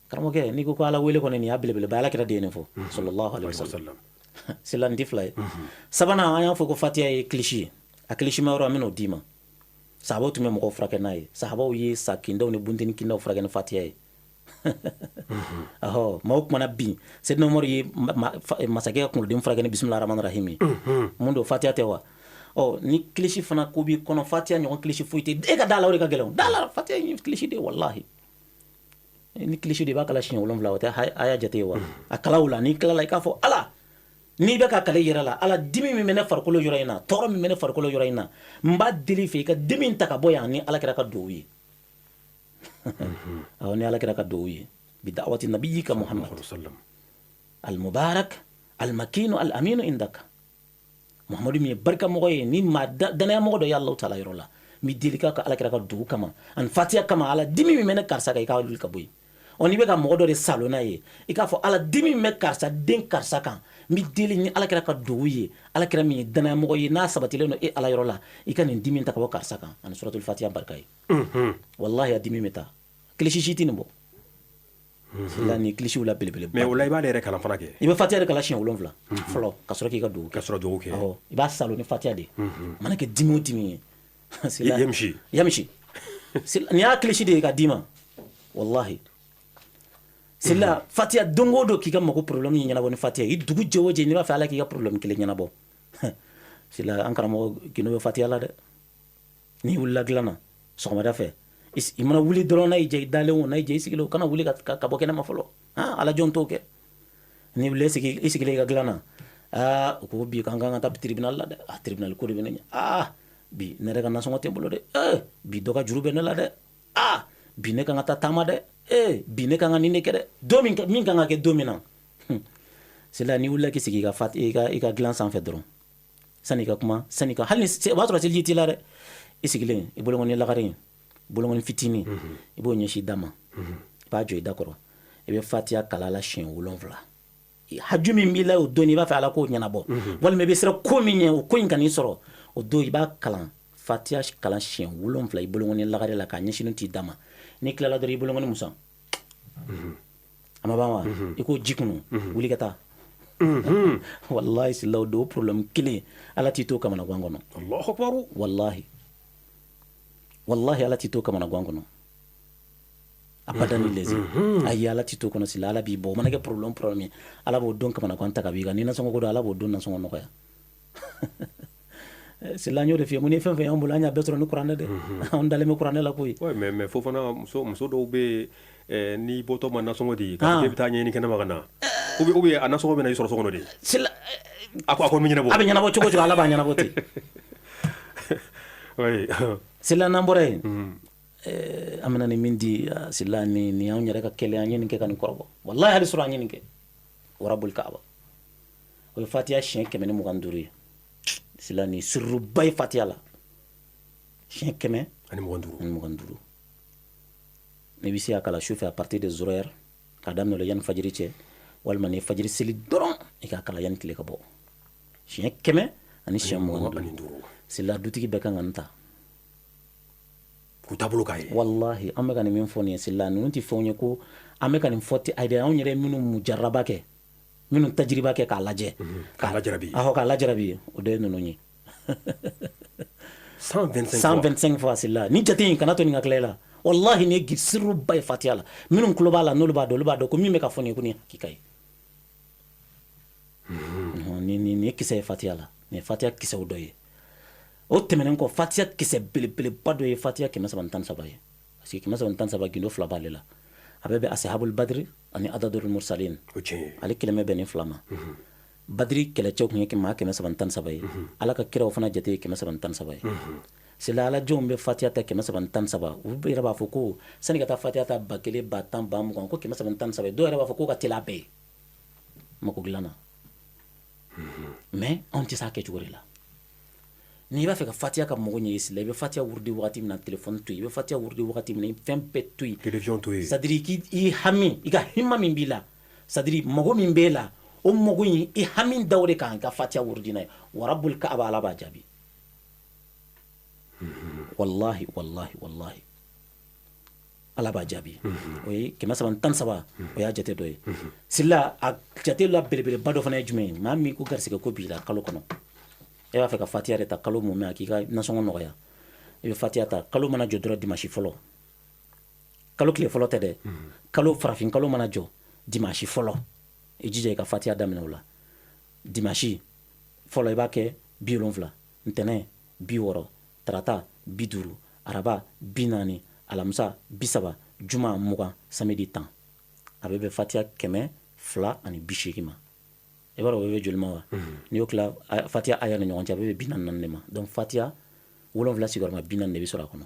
Karamɔgɔkɛ, n'i ko ko Ala wele kɔni, nin y'a belebeleba, Ala kira de ye nin fɔ, sallallahu alaihi wasallam. Sila nin tɛ fila ye. Sabanan, an y'a fɔ ko Fatiya ye kilisi ye. A kilisi ma yɔrɔ, an bɛn'o d'i ma. Sahabaw tun bɛ mɔgɔw furakɛ n'a ye. Sahabaw ye sa kindaw ni bunteni kindaw furakɛ ni Fatiya ye. Ɔhɔ, maaw kumana bin. Seydina Umaru ye masakɛ ka kunkolodimi furakɛ ni bisimilahi rahmani rahim ye. Mun don? Fatiya tɛ wa? Ɔ, ni kilisi fana ko b'i kɔnɔ, Fatiya ɲɔgɔn kilisi foyi tɛ. E ka da la, o de ka gɛlɛn. Da la, Fatiya ye kilisi de ye, walahi. Ni kilisi de, i b'a kala siɲɛ 7, o tɛ aya jate ye wa? A kala o la, n'i tilala, i k'a fɔ Ala, n'i bɛ ka kale i yɛrɛ la, Ala, dimi min bɛ ne farikolo yɔrɔ in na, tɔɔrɔ min bɛ ne farikolo yɔrɔ in na, n b'a deli fɛ i ka dimi in ta ka bɔ yan ni Ala kira ka duwawu ye. Awɔ, ni Ala kira ka duwawu ye, bi da'wati nabiyika Muhammad al-mubarak al-makinu al-aminu indaka. Muhammadu min ye barika mɔgɔ ye ni maa danaya mɔgɔ dɔ ye Alahu taala yɔrɔ la, n b'i deli k'a ka Ala kira ka duwawu kama ani Fatiya kama, Ala, dimi min bɛ ne karisa kan, i k'a wuli ka bɔ yen. Ɔ, n'i bɛ ka mɔgɔ dɔ de salo n'a ye, i k'a fɔ Ala, dimi min bɛ karisa den karisa kan, n b'i deli ni Ala kira ka duwawu ye, Ala kira min ye danaya mɔgɔ ye n'a sabatilen don e Ala yɔrɔ la, i ka nin dimi ta ka bɔ karisa kan ani suratul Fatiya barika ye. Wallahi, a dimi bɛ taa. Kilisi si tɛ nin bɔ. La ni kilisiw la belebele. Mais o la, i b'ale yɛrɛ kalan fana kɛ. I bɛ Fatiya de kalan siɲɛ 7 fɔlɔ ka sɔrɔ k'i ka duwawu kɛ. Ka sɔrɔ duwawu kɛ. Awɔ, i b'a salo ni Fatiya de ye. A mana kɛ dimi o dimi ye. Yamsi. Yamsi. Nin y'a kilisi de ye ka d'i ma. Wallahi. Sila Fatiya, don o don k'i ka mako problème ɲɛnabɔ ni Fatiya ye. I dugu jɛ o jɛ, n'i b'a fɛ Ala k'i ka problème kelen ɲɛnabɔ. Sila, an karamɔgɔ gindo bɛ Fatiya la dɛ. N'i wulila dilan na sɔgɔmada fɛ, i mana wuli dɔrɔn, n'a y'i diya i dalen o, n'a y'i diya i sigilen o, kana wuli ka bɔ kɛnɛma fɔlɔ. Han, Ala jɔn t'o kɛ. N'i wulila, i sigilen i ka dilan na, aa, u ko bi k'an kan ka taa tribunal la dɛ. A tribunal ko de bɛ ne ɲɛ. Aa, bi ne yɛrɛ ka nasɔngɔ tɛ n bolo dɛ. Ee, bi dɔ ka juru bɛ ne la dɛ. Aa, bi ne kan ka taa taama dɛ. Ee, bi ne kan ka nin de kɛ dɛ. Don min, min kan ka kɛ don min na. Sila, n'i wulila k'i sigi i ka i ka dilan sanfɛ dɔrɔn, sani i ka kuma, sani ka hali ni o b'a sɔrɔ seliji t'i la dɛ, i sigilen, i bolokɔni lagare in, bolokɔni fitinin, i b'o ɲɛsin da ma, i b'a jɔ i da kɔrɔ, i bɛ Fatiya kalan la siɲɛ 7. Haju min b'i la o don, i b'a fɛ Ala k'o ɲɛnabɔ, walima i bɛ siran ko min ɲɛ, o ko in ka n'i sɔrɔ o don, i b'a kalan, Fatiya kalan siɲɛ 7 i bolokɔni lagare la k'a ɲɛsin t'i da ma. N'i tilala dɔrɔn, i bolokɔni musan, a ma ban wa? I k'o ji kunu, wuli ka taa. Wallahi sila, o don problème kelen, Ala t'i to kamanagan kɔnɔ. Allahu akbar. Wallahi, wallahi, Ala t'i to kamanagan kɔnɔ abadan ni lezi. Ayi, Ala t'i to kɔnɔ. Sila, Ala b'i bɔ. O mana kɛ problème ye, Ala b'o don kamanagan ta ka b'i kan. Ni nasɔngɔ ko don, Ala b'o don nasɔngɔ nɔgɔya. Sila, n y'o de f'i ye, ko ni fɛn fɛn y'an bolo, an y'a bɛɛ sɔrɔ ni kuranɛ dɛ. Anw dalen bɛ kuranɛ la koyi. Ouais, mais fo fana muso dɔw bɛ yen, n'i bɔtɔ ma nasɔngɔ di, k'a fɔ k'e bɛ taa ɲɛɲini kɛnɛma ka na, ou bien a nasɔngɔ bɛ na i sɔrɔ so kɔnɔ de. Sila, A ko bɛ ɲɛnabɔ. A bɛ ɲɛnabɔ cogo o cogo, Ala b'a ɲɛnabɔ ten. Oui. Sila, n'an bɔra yen, an bɛna nin min di, sila, nin y'anw yɛrɛ ka kɛlɛ, an ye nin kɛ ka nin kɔrɔbɔ. Wallahi, hali sɔrɔ an ye nin kɛ. Warabul Kaaba. O ye Fatiya siɲɛ 125 ye. Sila, nin sirruba ye Fatiya la. Siɲɛ kɛmɛ ani 25. Ani 25. N'i bɛ se a kalan su fɛ à partir de 0 heure k'a daminɛ o la yanni fajiri cɛ, walima n'i ye fajiri seli dɔrɔn, i k'a kalan yanni tile ka bɔ. Siɲɛ kɛmɛ ani siɲɛ mugan ni duuru. Sila, dutigi bɛɛ kan ka nin ta. K'u taabolo k'a ye. Wallahi, an bɛ ka nin min fɔ nin ye, sila, ninnu tɛ fɛnw ye ko an bɛ ka nin fɔ ten. Ayi dɛ, anw yɛrɛ minnu mujaraba kɛ, minnu tajiriba kɛ k'a lajɛ. K'a lajarabi. Ahɔ, k'a lajarabi, o de ye ninnu ye. 125 125 fois. Sila, ni jate in kana to nin ka tila i la. Wallahi, nin ye sirruba ye Fatiya la. Minnu tulo b'a la, n'olu b'a dɔn, olu b'a dɔn ko min bɛ ka fɔ nin ye, ko nin ye hakika ye. Nin ye kisɛ ye Fatiya la. Nin ye Fatiya kisɛw dɔ ye. O tɛmɛnen kɔ, Fatiya kisɛ belebeleba dɔ ye Fatiya 313 ye, parce que 313, gindo fila b'ale la. A bɛ bɛn asahabul badri ani adadul mursalin. O tiɲɛ ye. Ale kelen bɛ bɛn nin fila ma. Badiri kɛlɛcɛw tun ye maa 313 ye. Ala ka kiraw fana jate ye 313 ye. Sila, ala jɔnw bɛ Fatiya ta 313. U yɛrɛ b'a fɔ ko sani ka taa Fatiya ta 1000, 10,000, 20,000, ko 313 ye. Dɔw yɛrɛ b'a fɔ k'o ka teli a bɛɛ ye mako dilan na. Mais anw tɛ s'a kɛcogo de la. N'i b'a fɛ ka Fatiya ka mɔgɔ ɲɛ, sila, i bɛ Fatiya wurudi wagati min na, téléphone to yen. I bɛ Fatiya wurudi wagati min na, i fɛn bɛɛ to yen. Télévision to yen. C'est à dire k'i hami, i ka hima min b'i la, c'est à dire mago min b'e la. O mago in, i hami da o de kan, ka fatiya wurudi n'a ye. Warabul kaaba, Ala b'a jaabi. Wallahi, wallahi, wallahi, Ala b'a jaabi. O ye 313, o y'a jate dɔ ye. Sila, a jate la belebeleba dɔ fana ye jumɛn ye? Maa min ko garisɛgɛ ko b'i la, kalo kɔnɔ e b'a fɛ ka fatiya de ta kalo mun a k'i ka nasɔngɔ nɔgɔya, i bɛ fatiya ta. Kalo mana jɔ dɔrɔn, dimasi fɔlɔ, kalo tile fɔlɔ tɛ dɛ, kalo farafin kalo mana jɔ dimasi fɔlɔ, i jija i ka fatiya daminɛ o la. Dimasi fɔlɔ, i b'a kɛ 70, ntɛnɛn 60, tarata 50, araba 40, alamisa 30, juma 20, samedi 10. A bɛ bɛn fatiya 280 ma. I b'a dɔn o bɛ bɛn joli ma wa? N'i y'o tila fatiya aya ni ɲɔgɔn cɛ, a bɛ bɛn 44 de ma. Donc fatiya 7 sigiyɔrɔma 40 de bɛ sɔrɔ a kɔnɔ.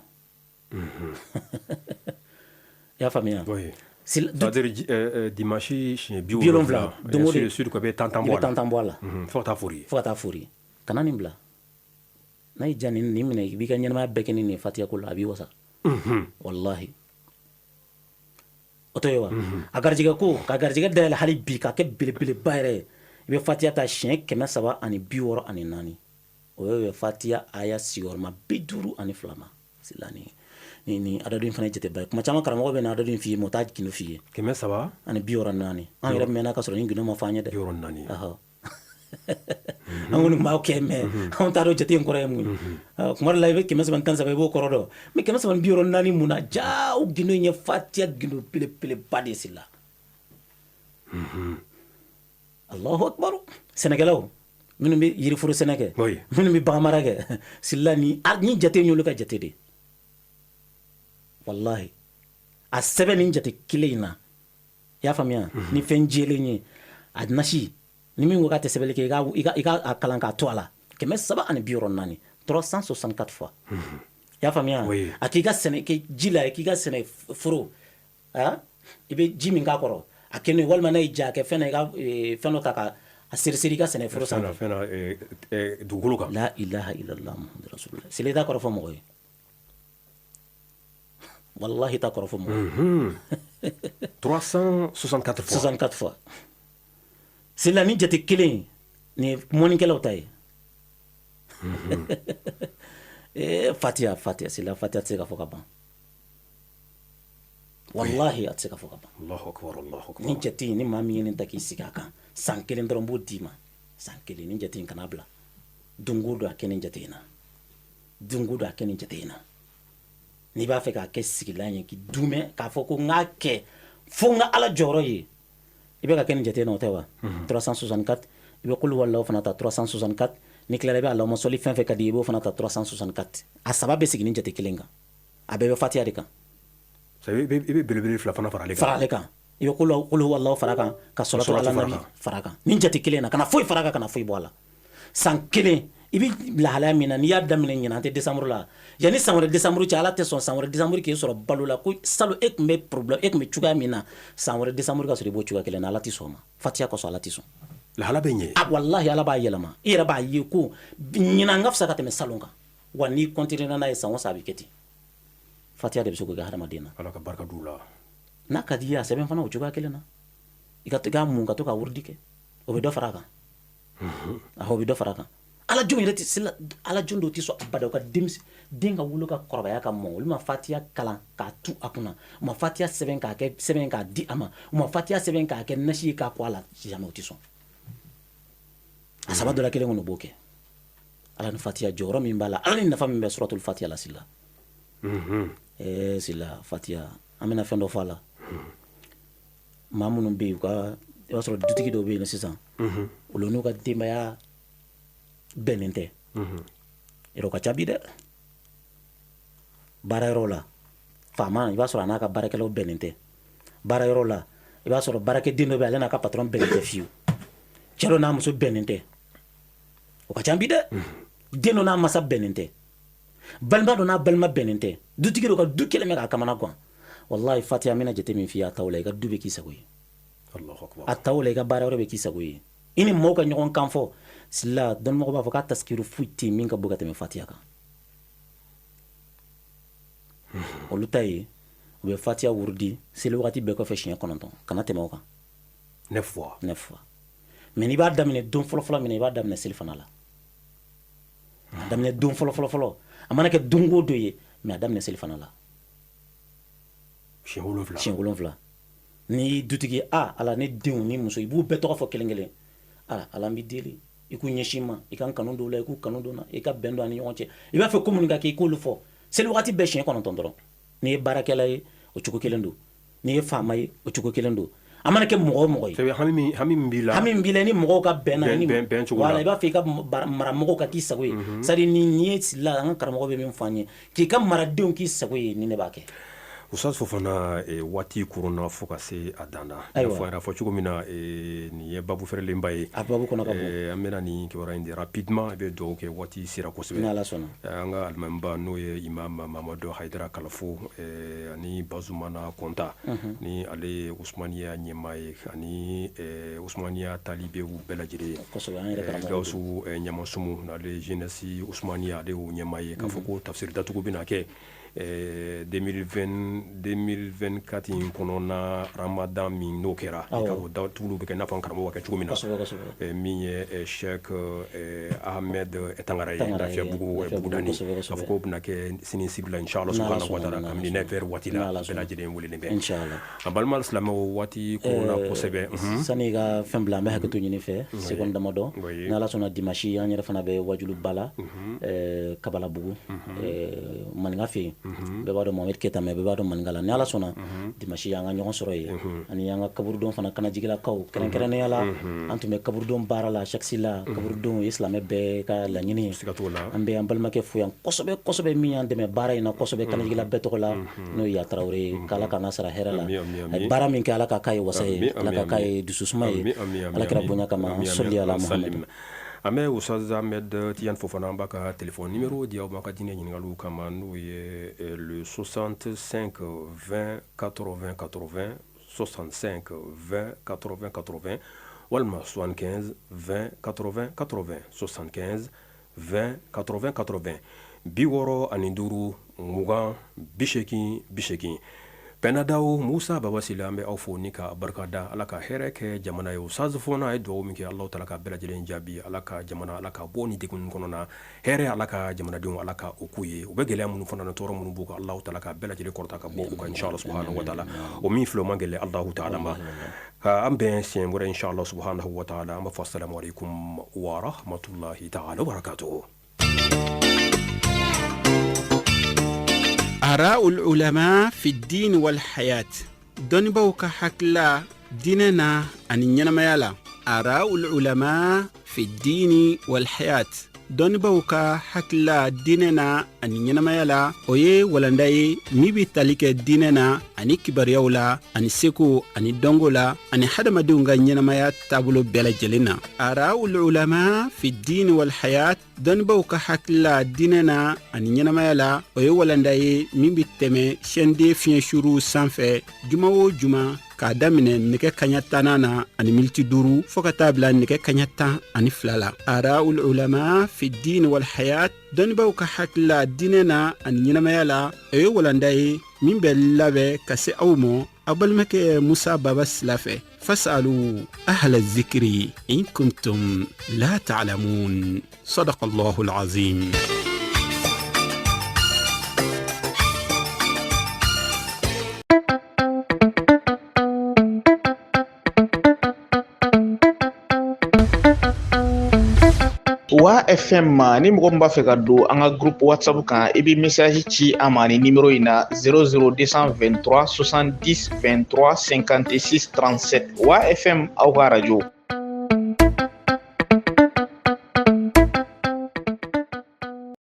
I y'a faamuya? C'est-à-dire dimanche siɲɛ 70, don o don sud quoi, i bɛ 10 10 i bɔ bɛ a la. 10 10 bɔ a la. Fo ka taa fori. Fo ka taa fori. Kana nin bila. N'a y'i diya, nin minɛ, i b'i ka ɲɛnamaya bɛɛ kɛ ni nin ye fatiya ko la, a b'i wasa, wallahi. O to ye wa? A garijɛgɛ ko, ka garijɛgɛ dayɛlɛ hali bi ka kɛ belebeleba yɛrɛ ye, i bɛ fatiya ta siɲɛ 364. O bɛ bɛn fatiya aya sigiyɔrɔma 52 ma. Sila, ni adadu in fana ye jateba ye. Kuma caman karamɔgɔ bɛ na adadu in f'i ye, mais o t'a gindo f'i ye. 300 ani 64. An yɛrɛ mɛnna ka sɔrɔ ni gindo ma fɔ an ye dɛ. 64. Ɔhɔ. An kɔni tun b'aw kɛ, mais anw t'a dɔn jate in kɔrɔ ye mun ye. Kuma dɔ la, i bɛ 313, i b'o kɔrɔ dɔn, mais 364 mun na? Ja, o gindo in ye fatiya gindo belebeleba de ye. Sila, Allahu akbar. Sɛnɛkɛlaw minnu bɛ yiriforo sɛnɛ kɛ, minnu bɛ baganmara kɛ, sila, ni jate in y'olu ka jate de ye. Wallahi, a sɛbɛn nin jate kelen in na, i y'a faamuya, ni fɛn jɛlen ye, a nasi ni min ko k'a tɛ sɛbɛnni kɛ, i ka a kalan k'a to a la 364, 364 fois. I y'a faamuya? A k'i ka sɛnɛ kɛ ji la, k'i ka sɛnɛ foro, i bɛ ji min k'a kɔrɔ, a kɛ n'o ye, walima n'a y'i diya, a kɛ fɛn na, i ka fɛn dɔ ta ka a seri seri i ka sɛnɛ foro sanfɛ. Fɛn na, dugukolo kan. La ilaha illallah Muhammadu rasulullah. Seli, t'a kɔrɔ fɔ mɔgɔ ye. Wallahi, t'a kɔrɔ fɔ mɔgɔ ye. 364 fois. 64 fois. Seli, ni jate kelen nin ye mɔnikɛlaw ta ye. Fatiya, fatiya, sila, fatiya tɛ se ka fɔ ka ban. Wallahi, a tɛ se ka fɔ ka ban. Allahu akbar, Allahu akbar. Ni jate in, ni maa min ye nin ta k'i sigi a kan san kelen dɔrɔn, b'o d'i ma san kelen. Ni jate in, kana bila. Don o don, a kɛ nin jate in na. Don o don, a kɛ nin jate in na. N'i b'a fɛ k'a kɛ sigilan ye k'i dumɛ k'a fɔ ko n k'a kɛ fo n ka Ala jɔyɔrɔ ye, i bɛ ka kɛ nin jate in na, o tɛ wa? 364. I bɛ kulu walaw fana ta 364. Ni tilala, i bɛ Alahuma sɔli fɛn fɛn ka di i ye, i b'o fana ta 364. A saba bɛ sigi nin jate kelen kan. A bɛɛ bɛ fatiya de kan. I bɛ belebele fila fana fara ale kan. Fara ale kan. I bɛ kulu walaw fara kan, ka sɔlatu ala nabi fara kan. Nin jate kelen na, kana foyi fara kan, kana foyi bɔ a la. San kelen, i bɛ lahalaya min na, n'i y'a daminɛ ɲinan, an tɛ décembre la, yanni san wɛrɛ décembre cɛ, Ala tɛ sɔn san wɛrɛ décembre k'e sɔrɔ balo la ko salon e tun bɛ problème, e tun bɛ cogoya min na, san wɛrɛ décembre ka sɔrɔ i b'o cogoya kelen na. Ala tɛ sɔn o ma. Fatiya kosɔn, Ala tɛ sɔn. Lahala bɛ ɲɛ. A wallahi, Ala b'a yɛlɛma. I yɛrɛ b'a ye ko ɲinan ka fisa ka tɛmɛ salon kan. Wa n'i continuer n'a ye, san o san a bɛ kɛ ten. Fatiya de bɛ se k'o kɛ hadamaden na. Ala ka barika d'u la. N'a ka di i ye, a sɛbɛn fana o cogoya kelen na. I ka mun ka to ka wurudi kɛ, o bɛ dɔ fara a kan. Ahɔ, o bɛ dɔ fara a kan. Ala jɔn yɛrɛ tɛ sila, ala jɔn dɔw tɛ sɔn abada u ka den ka wolo ka kɔrɔbaya ka mɔ, olu ma fatiya kalan k'a tu a kunna, u ma fatiya sɛbɛn k'a kɛ sɛbɛn k'a di a ma, u ma fatiya sɛbɛn k'a kɛ nasi ye k'a ko a la. Jamais, o tɛ sɔn. A saba dɔ la kelen kɔni, o b'o kɛ. Ala ni fatiya jɔyɔrɔ min b'a la, Ala ni nafa min bɛ suratul fatiya la, sila. Sila, fatiya, an bɛna fɛn dɔ fɔ a la. Maa minnu bɛ yen, u ka, i b'a sɔrɔ dutigi dɔw bɛ yen sisan, olu n'u ka denbaya bɛnnen tɛ yɔrɔ ka ca bi dɛ. Baarayɔrɔ la, faama, i b'a sɔrɔ a n'a ka baarakɛlaw bɛnnen tɛ. Baarayɔrɔ la, i b'a sɔrɔ baarakɛden dɔ bɛ, ale n'a ka patron bɛnnen tɛ fiyewu. Cɛ dɔ n'a muso bɛnnen tɛ, o ka ca bi dɛ. Den dɔ n'a masa bɛnnen tɛ, balima dɔ n'a balima bɛnnen tɛ, dutigi dɔ ka du kɛlen bɛ k'a kamana gan. Wallahi, fatiya, n bɛna jate min f'i ye, a t'aw la, i ka du bɛ k'i sago ye. A t'aw la, i ka baara yɔrɔ bɛ k'i sago ye, i ni maaw ka ɲɔgɔn kan fɔ. Sila, dɔnnimɔgɔ b'a fɔ k'a taskiru foyi tɛ yen min ka bon ka tɛmɛ fatiya kan. Olu ta ye, u bɛ fatiya wurudi seli wagati bɛɛ kɔfɛ siɲɛ 9, kana tɛmɛ o kan. Neuf fois. Neuf fois. Mais n'i b'a daminɛ don fɔlɔfɔlɔ min na, i b'a daminɛ selifana la. A daminɛ don fɔlɔfɔlɔ, a mana kɛ don o don ye, mais a daminɛ selifana la. Siɲɛ 7. Siɲɛ 7. Ni dutigi, a Ala, ne denw ni muso, i b'u bɛɛ tɔgɔ fɔ kelen kelen. Ala, Ala, n b'i deli, i k'u ɲɛsin ma, i ka n kanu don u la, i k'u kanu don na, i ka bɛn don an ni ɲɔgɔn cɛ. I b'a fɛ ko minnu ka kɛ, i k'olu fɔ. Seli waati bɛɛ siɲɛ 9 dɔrɔn. N'i ye baarakɛla ye, o cogo kelen don. N'i ye faama ye, o cogo kelen don. A mana kɛ mɔgɔ o mɔgɔ ye, hami min b'i la, hami min b'i la, ni mɔgɔw ka bɛn na, ni bɛn cogo la. Voilà, i b'a fɛ i ka mara mɔgɔw ka k'i sago ye. C'est à dire, ni ye la, an ka karamɔgɔ bɛ min fɔ an ye, k'i ka maradenw k'i sago ye, ni ne b'a kɛ. Ustaz Fofana, waati koronna fo ka se a dan na. Ayiwa. Fɔ yɛrɛ fɔ cogo min na, nin ye babu fɛrɛlenba ye. A babu kɔnɔ ka bon. An bɛna nin kibaruya in di rapidement, i bɛ dugawu kɛ, waati sera kosɛbɛ. Ni Ala sɔnna. An ka alimamiba, n'o ye imam Mamadu Hayidara Kalafo, ani Bazumana Kɔnta, ni ale ye Usumaniya ɲɛmaa ye, ani Usumaniya talibew bɛɛ lajɛlen ye. Kosɛbɛ, an yɛrɛ karamɔgɔ. Gawusu Ɲamasumu, n'ale ye jeunesse Usumaniya, ale y'o ɲɛmaa ye, k'a fɔ ko tafsiri datugu bɛna kɛ 2020 2024 in kɔnɔna, Ramadan min n'o kɛra, i ka o datuguluw bɛ kɛ i n'a fɔ an karamɔgɔ kɛ cogo min na. kosɛbɛ kosɛbɛ Min ye Cheikh Ahmed Tangara ye, Tangara ye, Lafiyabugu, Lafiyabugu, Bugudani, kosɛbɛ. k'a fɔ k'o bɛna kɛ sini sibila, inchallah N'Ala subhanahu wa sɔnna, ta'ala, n'Ala kabini sɔnna. 9 heures waati la, N'Ala bɛɛ sɔnna. lajɛlen welelen bɛ. Inchallah. An balima silamɛw, waati koronna kosɛbɛ. Sani i ka fɛn bila, an bɛ hakɛto ɲini fɛ seconde damadɔ. Oui. Ni Ala sɔnna, dimanche, an yɛrɛ fana bɛ wajuluba la, Kabalabugu, maninka fɛ yen. Bɛɛ b'a dɔn Mohamed Keta, mais bɛɛ b'a dɔn maninka la. Ni Ala sɔnna, dimanche, an ka ɲɔgɔn sɔrɔ yen, ani an ka kaburudon fana, kanajigilakaw kɛrɛnkɛrɛnnenya la. An tun bɛ kaburudon baara la chaque la. Kaburudon ye silamɛ bɛɛ ka laɲini ye. Siga t'o la. An bɛ an balimakɛ fo yan kosɛbɛ kosɛbɛ, min y'an dɛmɛ baara in na kosɛbɛ, kanajigila bɛɛ tɔgɔ la, n'o ye Yatarawele ye. K'Ala k'an ka sara hɛrɛ la. Ami, ami, ami. A ye baara min kɛ, Ala ka k'a ye wasa ye. Ami, Ala ka ami, k'a ami. ye dususuma ye. Ami, ami, ami, Ala kɛra ami. bonya kama. Ami, ami, Sɔli ala salim. Muhamadu. An bɛ Ustaz Ahmed Tidiane Fofana, an b'a ka téléphone numéro di aw ma ka diinɛ ɲininkaliw kama, n'o ye le 65 20 80 80, 65 20 80 80, walima 75 20 80 80, 75 20 80 80, 65 20 80 80. Pɛnadaw Musa Babasila, an bɛ aw fo ni ka barikada. Ala ka hɛrɛ kɛ jamana ye. Ustaz Fofana ye dugawu min kɛ, Alahu taala ka bɛɛ lajɛlen jaabi. Ala ka jamana, Ala ka bɔ ni degun kɔnɔ na. Hɛrɛ, Ala ka jamanadenw, Ala ka o k'u ye. U bɛ gɛlɛya minnu fana na, tɔɔrɔ minnu b'u kan, Alahu taala ka bɛɛ lajɛlen kɔrɔta ka bɔ u kan, inshallah subhanahu wa ta'ala. O min filɛ, o man gɛlɛn Alahu taala ma. Ka an bɛn siɲɛ wɛrɛ, inshallah subhanahu wa ta'ala. An b'a fɔ assalamu alaikum wa rahmatullahi ta'ala wa barakatuh. آراء العلماء في الدين والحياة، dɔnnibaw ka hakilila diinɛ na ani ɲɛnamaya la. آراء العلماء في الدين والحياة، dɔnnibaw ka hakilila diinɛ na ani ɲɛnamaya la, o ye walanda ye min bɛ tali kɛ diinɛ na ani kibaruyaw la ani seko ani dɔnko la ani hadamadenw ka ɲɛnamaya taabolo bɛɛ lajɛlen na. آراء العلماء في الدين والحياة، dɔnnibaw ka hakilila diinɛ na ani ɲɛnamaya la, o ye walanda ye min bɛ tɛmɛ sɛnden fiɲɛsuruw sanfɛ juma o juma, k'a daminɛ nɛgɛ kaɲa 10nan na ani miniti 5 fɔɔ ka taa bila nɛgɛ kaɲa 12 la. آراء العلماء في الدين والحياة، dɔnnibaw ka hakilila diinɛ na ani ɲɛnamaya la, o ye walanda ye min bɛ labɛn ka se aw ma aw balimakɛ Musa Baba Sila fɛ. فاسألوا أهل الذكر إن كنتم لا تعلمون. صدق الله العظيم. Wa FM, ni mɔgɔ min b'a fɛ ka don an ka groupe WhatsApp kan, i bɛ message ci an ma ni numéro in na: 00223 70 23 56 37. Wa FM, aw ka radio.